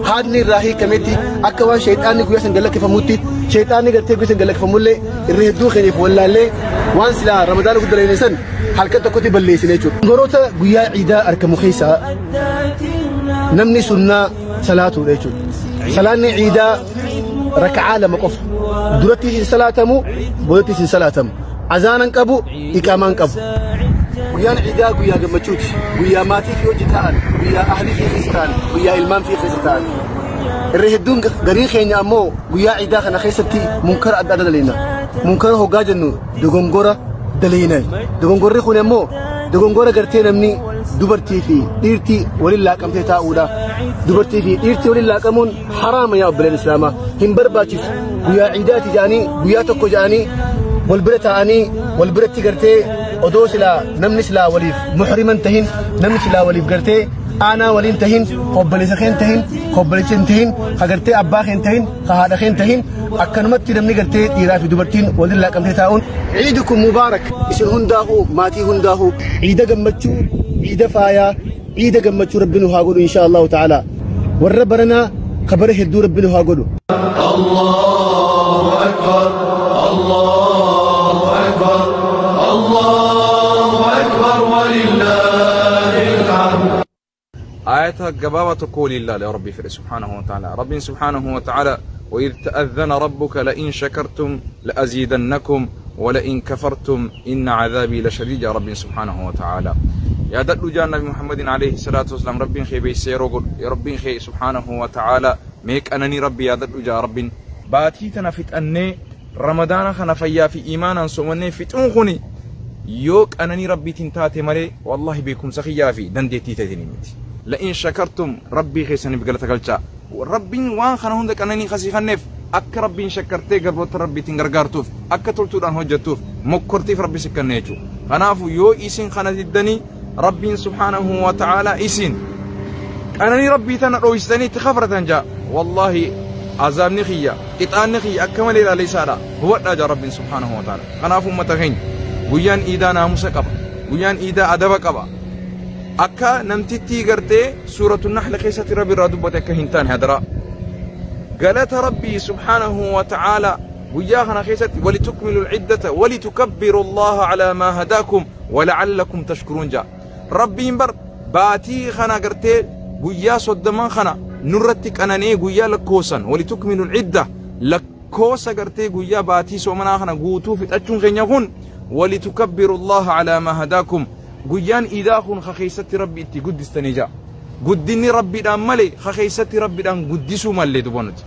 haadni irraa hiikametti akka waan shayxaanni guyyaa san gallakkifamutti shayxaanni gartee guyyaa san gallakkifamullee irra hedduu keenyaaf wallaallee waan silaa ramadaana guddaa san halkan tokkotti balleessine jechuudha. Goroota guyyaa ciidaa argamu keessaa namni sunnaa salaatuudha jechuudha. Salaanni ciidaa raka'aa 2 qofa duratti hin salaatamu boodatti hin salaatamu. Azaanan qabu, iqaamaan qabu. Guyyaan iidaa guyyaa gammachuuti. Guyyaa maatii fi hojii ta'an, guyyaa ahlii fi keessa ta'an, guyyaa ilmaan fi keessa ta'an. Irra hedduun garii keenya ammoo guyyaa iidaa kana keessatti munkara adda adda daleena. Munkara hoggaa jennu dogongora daleena. Dogongorri kun ammoo dogongora gartee namni dubartii fi dhiirtii waliin laaqamtee taa'uudha. Dubartii fi dhiirtii waliin laaqamuun haraama yaa obboleen Islaamaa. Hin barbaachisu. Guyyaa iidaati jedhanii guyyaa tokko jedhanii wal bira taa'anii wal biratti gartee odoo silaa namni silaa waliif muhriman tahin, namni silaa waliif gartee aanaa waliin tahin, obboleessa keen tahin, obboleessa hin tahin, ka gartee abbaa keen tahin, ka haadha keen tahin, akkanumatti namni gartee dhiiraa fi dubartiin waliin laaqamtee taa'uun. Ciidukum mubaarak isin hundaa'uu, maatii hundaa'uu, ciida gammachuu, ciida faayaa, ciida gammachuu rabbi nu haa godhu insha Allahu ta'ala. Warra baranaa kabara hedduu rabbi nu haa godhu. Allahu akbar, Allahu akbar, Allahu akbar walillahil hamd. آية قبابة تقول الله يا ربي في سبحانه وتعالى. ربي سبحانه وتعالى وإذ تأذن ربك لئن شكرتم لأزيدنكم ولئن كفرتم إن عذابي لشديد. يا ربي سبحانه وتعالى يا دلو جاء النبي محمد عليه الصلاة والسلام ربي خي بيسيرو يا ربي خي سبحانه وتعالى ميك أنني ربي يا دلو جاء ربي باتي تنفت أني رمضان خنا فيا في إيمانا سومني في تنخني يوك أنني ربي تنتاتي مالي والله بكم سخيا في دندتي تدينيتي لئن شكرتم ربي خيسني بقلت قلتا ربي وان خنا هندك أنني خسي خنف أك ربي شكرتي قربت ربي تنغرغرتوف أك تلتودان هجتوف مكرتي في ربي سكنيتو خنافو يو إسين خنا تدني ربي سبحانه وتعالى إسين أنني ربي تنرويستني تخفرة جاء والله عذاب نخيا إتان نخيا أكمل إلى ليس هو أجا ربي سبحانه وتعالى خنافو متخين ويان إيدا ناموس قبا ويان إيدا أدب قبا أكا نمتتي قرتي سورة النحل خيسة ربي رادوبة كهنتان هدرا قالت ربي سبحانه وتعالى وياهنا خيسة ولتكملوا العدة ولتكبروا الله على ما هداكم ولعلكم تشكرون جاء ربي ينبر باتي خنا قرتي ويا صدمان خنا نرتك أناني ويا لكوسا ولتكملوا العدة لكوسا قرتي ويا باتي سومنا خنا قوتو في تأتشون غنيهون ولتكبروا الله على ما هداكم guyyaan iidaa kun kakeessatti rabbi itti guddistanii jaa guddinni rabbiidhaan malee kakeessatti rabbiidhaan guddisuu mallee dubanuti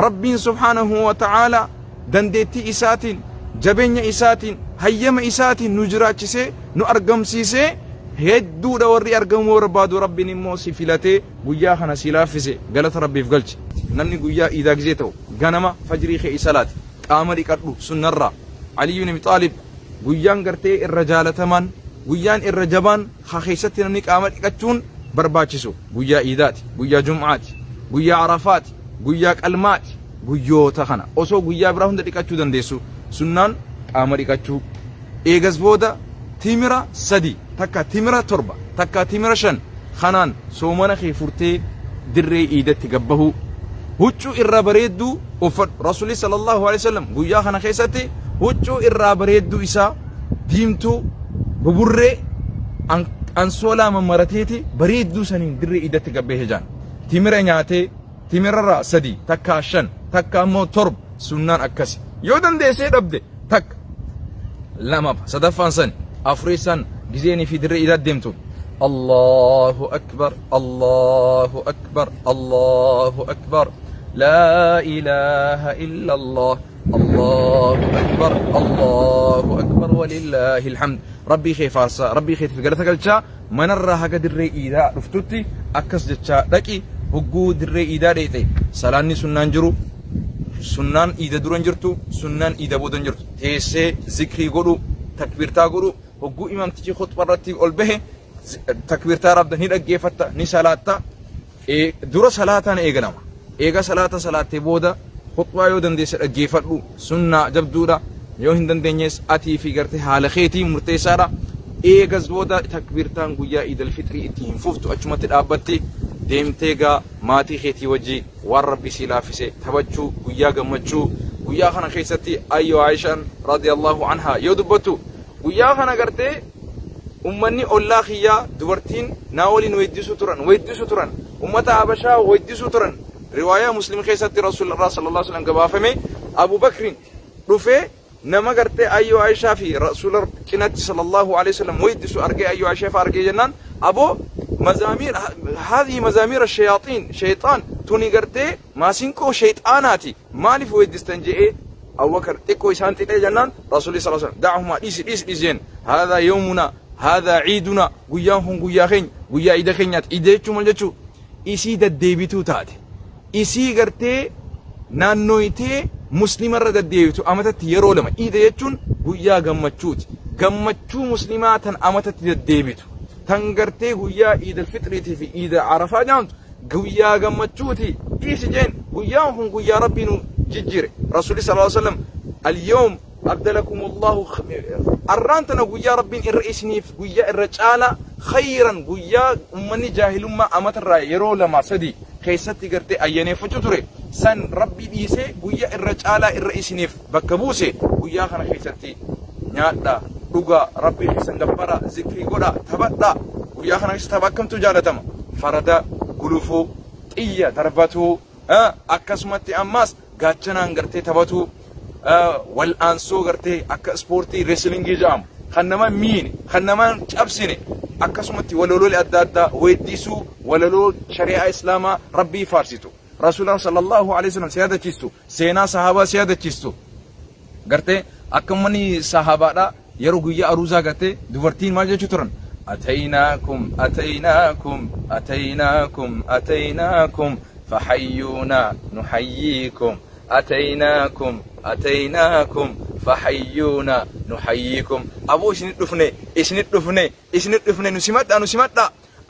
rabbiin subhaanahu wa ta'aala dandeettii isaatiin jabeenya isaatiin hayyama isaatiin nu jiraachisee nu argamsiisee hedduudha warri argamuu barbaadu rabbiin immoo si filatee guyyaa kana si laaffise galata rabbiif galche namni guyyaa iidaa gizee ta'u ganama fajrii kee salaati qaama dhiqadhu sunnarraa Aliyyu ibn Abi Xaalib guyyaan gartee irra jaalataman guyyaan irra jabaan kakeessatti namni qaama dhiqachuun barbaachisu guyyaa iidaati guyyaa jum'aati guyyaa arafaati guyyaa qalmaati guyyoota kana osoo guyyaa biraa hunda dhiqachuu dandeessu sunnaan qaama dhiqachuu eegas booda timira 3 takka timira 7 takka timira 5 kanaan soomana kee furtee dirree iidatti gabbahu huccuu irra bareedduu uffadhu rasuulli sallallahu alaihi wasallam guyyaa kana keessatti huccuu irraa bareedduu isaa diimtuu buburree ansoolaa mammarateeti bareedduu saniin dirree iidatti gabbee hejaan timira nyaatee timirarraa 3 takka 5 takka ammoo 7 sunnaan akkasi yoo dandeessee dhabde takka 2 sadaffaan san afureessaan gizeenii fi dirree iidaatti deemtu Allahu akbar Allahu akbar Allahu akbar laa ilaaha illa Allah Allahu akbar Allahu akbar walillahil hamd rabbii kee faarsaa rabbii keetiif galata galchaa manarraa haga dirree iidaa dhuftutti akkas jechaa dhaqi hogguu dirree iidaa dheeyte salaanni sunnaan jiru sunnaan iida dura hin jirtu sunnaan iida booda hin jirtu teessee zikrii godhu takbiirtaa godhu hogguu imaamtichi khutba irratti ol bahe takbiirtaa rabda ni dhaggeeffatta ni salaatta dura salaataan eegalama eega salaata salaattee booda khutbaa yoo dandeesse dhaggeeffadhu sunnaa jabduudha yoo hin dandeenyes atii fi gartee haala keetii murteessaadha eegas booda takbiirtaan guyyaa iidal fixrii itti hin fuftu achumatti dhaabbatti deemtee gaa maatii keetii wajji waan rabbi sii laaffise taphachuu guyyaa gammachuu guyyaa kana keessatti ayyoo Aayishaan radiyallahu anhaa yoo dubbattu guyyaa kana gartee ummanni ollaa kiyyaa dubartiin naa waliin weeddisuu turan ummata Habashaa weeddisuu turan riwaayaa Muslim keessatti Rasuulullah sallallahu alaihi wasallam gabaafame Abu Bakrin dhufee Nama gartee ayyoo Aishaa fi Rasuula cinatti sallallahu alaihi wasallam weeddisu argee ayyoo Aishaa fa argee jennaan aboo mazaamiir haadhi mazaamiir shayaaxiin shayxaan tuni gartee maasinqoo shayxaanaati maaliif weeddistan je'ee Abubakar xiqqoo isaan xixee jennaan Rasuulli sallallahu alaihi wasallam da'ahumaa dhiisi dhiisi dhiisi jeen haadha yawmuna haadha ciiduna guyyaan kun guyyaa keenya guyyaa iida keenyaati iida jechuun maal jechuu isii deddeebituu taate isii gartee naannoytee muslimarra deddeebitu amatatti yeroo lama iida jechuun guyyaa gammachuuti gammachuu muslimaa tan amatatti deddeebitu tan gartee guyyaa iida fixriitii fi iida arafaa jedhamtu guyyaa gammachuuti dhiisi jeen guyyaan kun guyyaa rabbii nu jijjiire rasuulli sallallahu alaihi wasallam al-yawm abdalakum allahu arraan tana guyyaa rabbiin irra isiniif guyyaa irra caala khayran guyyaa ummanni jaahilummaa amatarraa yeroo lama sadi keessatti gartee ayyaneeffachuu ture san rabbi dhiisee guyyaa irra caalaa irra isiniif bakka buuse guyyaa kana keessatti nyaadha dhugaa rabbi keessan gabbara zikrii godha taphadha guyyaa kana keessa tapha akkamtu jaalatama farada gulufuu xiyya darbatuu akkasumatti ammaas gaachanaan gartee taphatuu wal'aansoo gartee akka ispoortii reesilingii jedhamu kan nama miine kan nama cabsine akkasumatti waloloolee adda addaa weeddisuu walaloo shari'aa islaamaa rabbii faarsitu rasuula sallallahu alaihi wasallam si yaadachiistu seenaa sahaabaa si yaadachiistu gartee akka manni sahaabaadha yeroo guyyaa aruuzaa gartee dubartiin maal jechuu turan ataynaakum ataynaakum ataynaakum ataynaakum fahayyuuna nuhayyiikum ataynaakum ataynaakum fahayyuuna nuhayyiikum aboo isinit dhufne isinit dhufne isinit dhufne nu simadha nu simadha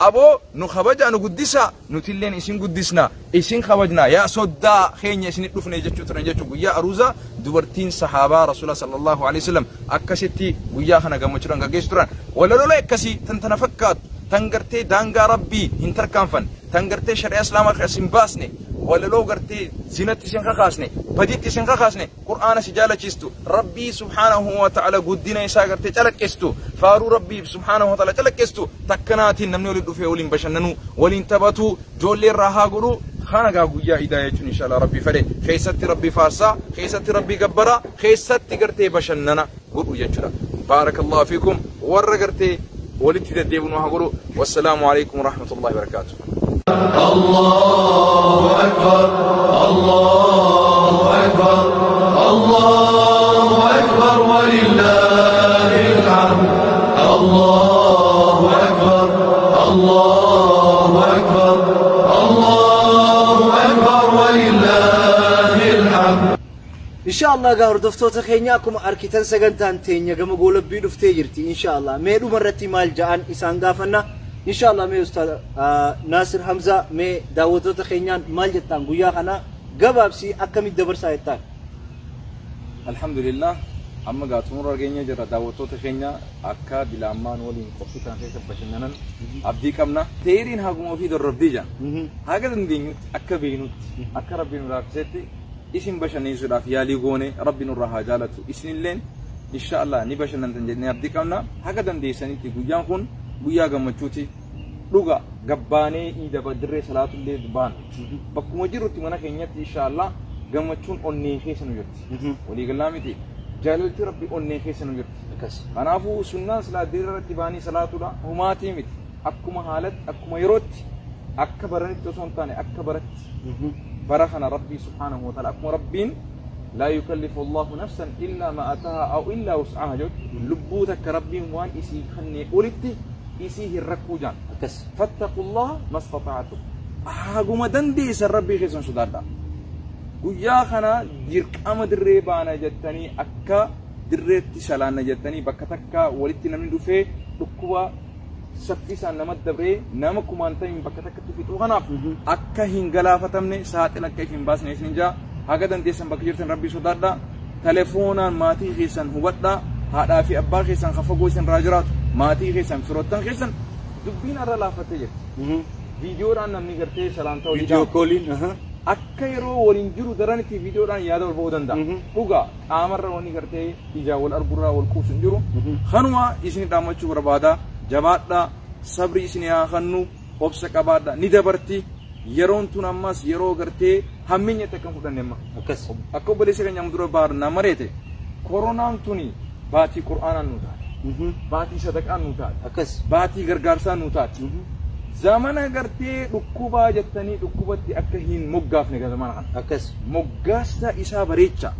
aboo nu kabaja nu guddisa nutilleen isin guddisna isin kabajna yaa soddaa keenya isinit dhufne jechuu turan jechuu guyyaa aruuzaa dubartiin sahaabaa rasuula sallallahu alaihi wasallam akkasitti guyyaa kana gammachuudhaan gaggeessu turan walalola akkasii tan tana fakkaatu tan gartee daangaa rabbii hin tarkaanfanne tan gartee shari'aa islaamaa keessa hin baasne walaloo gartee zinatti isin kakaasne baditti isin kakaasne qur'aana si jaalachiistu rabbii subhaanahu wa ta'ala guddina isaa gartee calaqqistu faaruu rabbii subhaanahu wa ta'ala calaqqistu takkanaatiin namni waliin dhufee waliin bashannanuu waliin taphatuu ijoollee irraa haa godhuu kana gaa guyyaa idaa jechuun inshallah rabbii fedhe keessatti rabbii faarsaa keessatti rabbii gabbaraa keessatti gartee bashannana godhu jechuudha baarakallahu fiikum warra gartee walitti deddeebinu haa godhu wassalaamu alaikum warahmatullahi wabarakaatuh. الله أكبر الله أكبر الله أكبر ولله الحمد الله أكبر الله أكبر الله أكبر ولله الحمد إن شاء الله قا hordoftoota keenya akkuma arkitan sagantaan teenya gama goolabbii dhuftee jirti inshallah mee dhumarratti maal ja'an isaan gaafanna inshallah mee ustaad Naasir Hamza mee daawwattoota keenyaan maal jettaan guyyaa kana gabaabsii akkamitti dabarsaa jettaan Alhamdulillah amma gaa xumura keenya jira daawwattoota keenya akka dilaammaan waliin qophii kan keessa bashannanan abdii qabna teeriin haguma ofii dorrobdii jira haga dandeenyutti akka beeknutti akka rabbiin nu raaffisetti isin bashannansiisuudhaaf yaalii goone rabbi nurraa haa jaalatu isinilleen inshallah ni bashannantan jennee abdii qabna haga dandeessanitti guyyaan kun guyyaa gammachuuti dhuga gabbaanee iida dirree salaatullee baana bakkuma jirrutti mana keenyatti inshallah gammachuun onnee keessa nu jirti waliigalaa miti jaalalti rabbi onnee keessa nu jirti kanaafuu sunnaan silaa dirree irratti baanii salaatuudha humaatii miti akkuma haalatti akkuma yerootti akka baranitti osoo hin taane akka baratti bara kana rabbii subhaanahu wa ta'ala akkuma rabbiin laa yukallifu allahu nafsan illaa ma ataaha aw illaa wus'aha jedhu lubbuu takka rabbiin waan isii kennee olitti isii hin rakkuu jaan fattaqullaha mastata'tum haguma dandeessan rabbii keessan sodaadha guyyaa kana dirqama dirree baana jettanii akka dirreetti salaanna jettanii bakka takka walitti namni dhufee dhukkuba saffisaan nama dabree nama kumaantamiin bakka takkatti fixuu kanaaf akka hin galaafatamne saaxil akka if hin baasne isin jaa haga dandeessan bakka jirtan rabbii sodaadha telefoonaan maatii keessan hubadha haadhaa fi abbaa keessan ka fagoo isin irraa jiraatu maatii keessan firoottan keessan dubbiin irra laafattee jirti viidiyoodhaan namni gartee salaamtaa walii Viidiyoo kooliin akka yeroo waliin jiru daranitti viidiyoodhaan yaada wal ba'uu danda'a. Dhugaa qaamarra wanni gartee ijaa wal argurraa wal quubsu hin jiru. Kanuma isin dhaammachuu barbaada. Jabaadhaa sabri isin haa kennu obsa qabaadhaa ni dabarti. Yeroon tun ammas yeroo gartee hamminya itti akkam fudhanne amma. Akka obboleessa keenya amma dura baar nama mareete. Koronaan tuni baatii qur'aanaan nu taate. Baatii sadaqaan nu taate. Akkas. Baatii gargaarsaan nu taate. Zamana gartee dhukkubaa jettanii dhukkubatti akka hin moggaafne zamana kana. Akkas. Moggaasa isaa bareecha.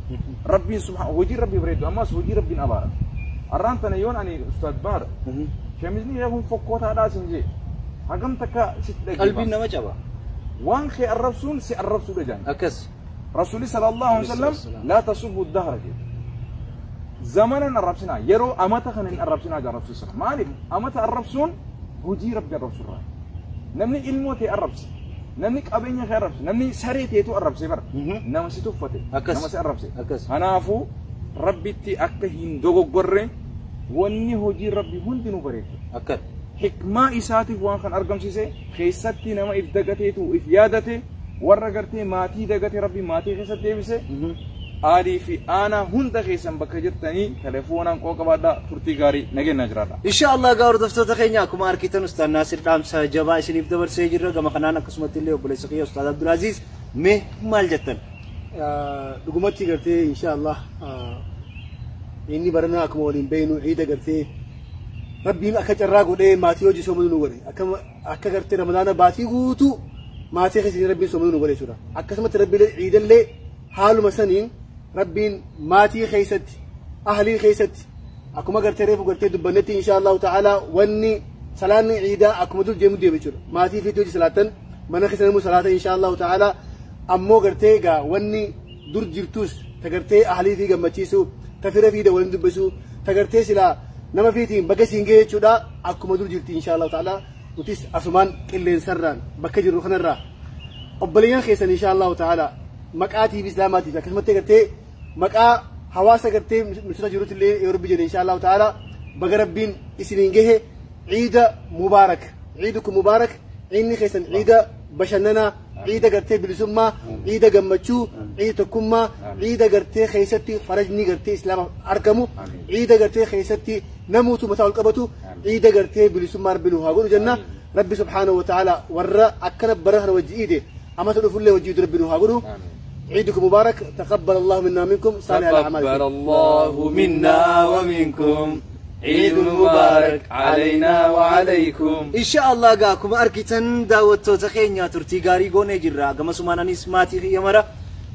Rabbiin subhaan hojii rabbii bareedu ammas hojii rabbiin abaara. Arraan tana yoon ani ustaad baara. Shamizni kun fokkootaadhaa sin jee. Hagam takka sitti dhageeffa. Qalbiin nama caba. Waan kee arrabsuun si arrabsuudha jaan. Akkas. Rasuulli sallallahu alaihi wasallam laa tasubbu dahra jedhe. Zamanan arrabsinaa yeroo amata kana hin arrabsinaa jaa rasuulli sallallahu maaliif amata arrabsuun hojii rabbi arrabsurraa. Namni ilmoo ta'e arrabse, namni qabeenya kee arrabse, namni saree ta'etu arrabse bara. Nama si tuffate, nama si arrabse. Kanaafuu rabbitti akka hin dogoggorre wanni hojii rabbi hundinuu bareedu. Akkas. Hikmaa isaatiif waan kan argamsiise keessatti nama if dagateetu if yaadate warra gartee maatii dagate rabbi maatii keessatti deebise aalii fi aanaa hunda keessan bakka jirtanii telefoonaan qoo qabaadhaa turtii gaarii nageenyaa jiraadha. Insha Allah gaa hordoftoota keenya akkuma argitan Ustaad Naasir dhaamsa jabaa isiniif dabarsee jirra gama kanaan akkasumatti illee obboleessa kiyya Ustaad Abdulaaziz mee maal jettan? Dhugumatti gartee insha Allah inni baranaa akkuma waliin beeynu ciida gartee Rabbiin akka carraa godhee maatii hojii soomanii nu godhe akka gartee Ramadaana baatii guutuu maatii keessatti Rabbiin soomanii nu godhe jechuudha. Akkasumatti Rabbiin ciidallee haaluma saniin Rabbiin maatii keessatti ahlii keessatti akkuma gartee reefu gartee dubbannetti insha Allahu ta'ala wanni salaanni ciidaa akkuma dur deemu deemu jechuudha. Maatii fi hojii salaatan mana keessa namuu salaata insha Allahu ta'ala ammoo gartee egaa wanni dur jirtus ta gartee ahlii fi gammachiisu ta fira fi waliin dubbisu ta gartee silaa nama fiitiin bakka siin ga'e jechuudha akkuma dur jirti insha Allahu ta'ala nutis asumaan qilleensarraan bakka jirru kanarraa obboleeyyan keessan insha Allahu ta'ala maqaa TV Islaamaatiif akkasumatti gartee maqaa hawaasa gartee misoota jirutti illee yoo rabbi jedhe insha Allahu ta'ala baga rabbiin isiniin gahe ciida mubaarak ciidukum mubaarak ciinni keessan ciida bashannanaa ciida gartee bilisummaa ciida gammachuu ciida tokkummaa ciida gartee keessatti farajni gartee islaama argamu ciida gartee keessatti namuutu mataa ol qabatu ciida gartee bilisummaa rabbi nu haa godhu jenna rabbi subhaanahu wa ta'ala warra akkana bara kana wajji iide amata dhufullee wajji iidu rabbi nu haa godhu. عيدكم مبارك تقبل الله منا ومنكم صالح الأعمال. تقبل الله منا ومنكم عيد مبارك علينا وعليكم. إن شاء الله قاكم أركتن داوتو تخينيا ترتي غاري غوني جرا كما سمانا نسماتي يا مرا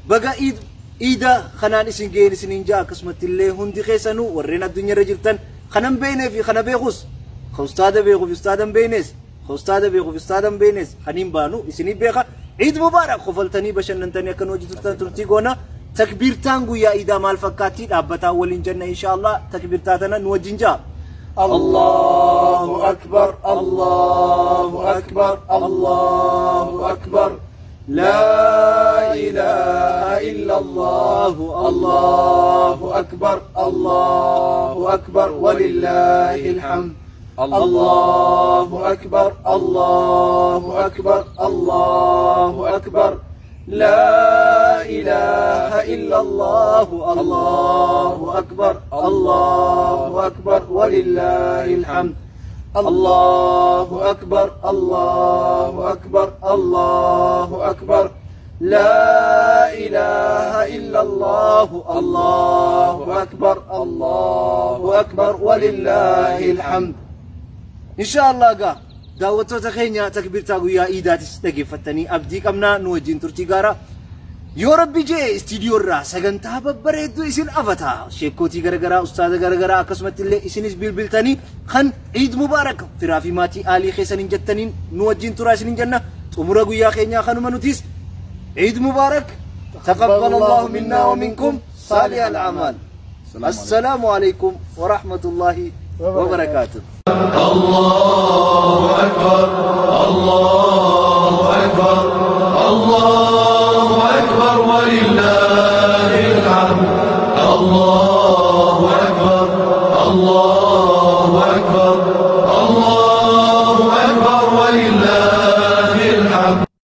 بقى عيد إيدا خنان إسنجين إسنجا قسمة الله هندي خيسانو ورينا الدنيا رجلتن خنان بيني في خنا بيخوس خستاد بيخو في استادم بينيس خستاد بيخو في استادم بينيس خنين بانو إسني بيخا عيد مبارك خفلتني بشننتني كن وجدت ترتي غونا تكبيرتان غويا إيدا مال فكاتي دابتا ولين جنة إن شاء الله تكبيرتاتنا نوجنجا. الله أكبر الله أكبر الله أكبر لا إله إلا الله الله أكبر الله أكبر ولله الحمد الله أكبر الله أكبر الله أكبر لا إله إلا الله الله أكبر الله أكبر ولله الحمد الله أكبر الله أكبر الله أكبر لا إله إلا الله الله أكبر الله أكبر ولله الحمد. إن شاء الله قا daawwattoota keenya takbiirtaa guyyaa iidaatis dhaggeeffattanii abdii qabnaa nu wajjin turtii gaaraa yoo rabbi jee istiidiyoo irraa sagantaa babbareedduu isin afata sheekootii garagaraa ustaaza garagaraa akkasumatti illee isinis bilbiltanii kan ciid mubaarak firaa fi maatii aalii keessaniin jettaniin nu wajjin turaa isinin jenna xumura guyyaa keenyaa kanuma nutis ciid mubaarak تقبل الله منا ومنكم صالح الأعمال. السلام عليكم ورحمة الله وبركاته. الله أكبر الله أكبر الله أكبر ولله الحمد الله أكبر الله أكبر.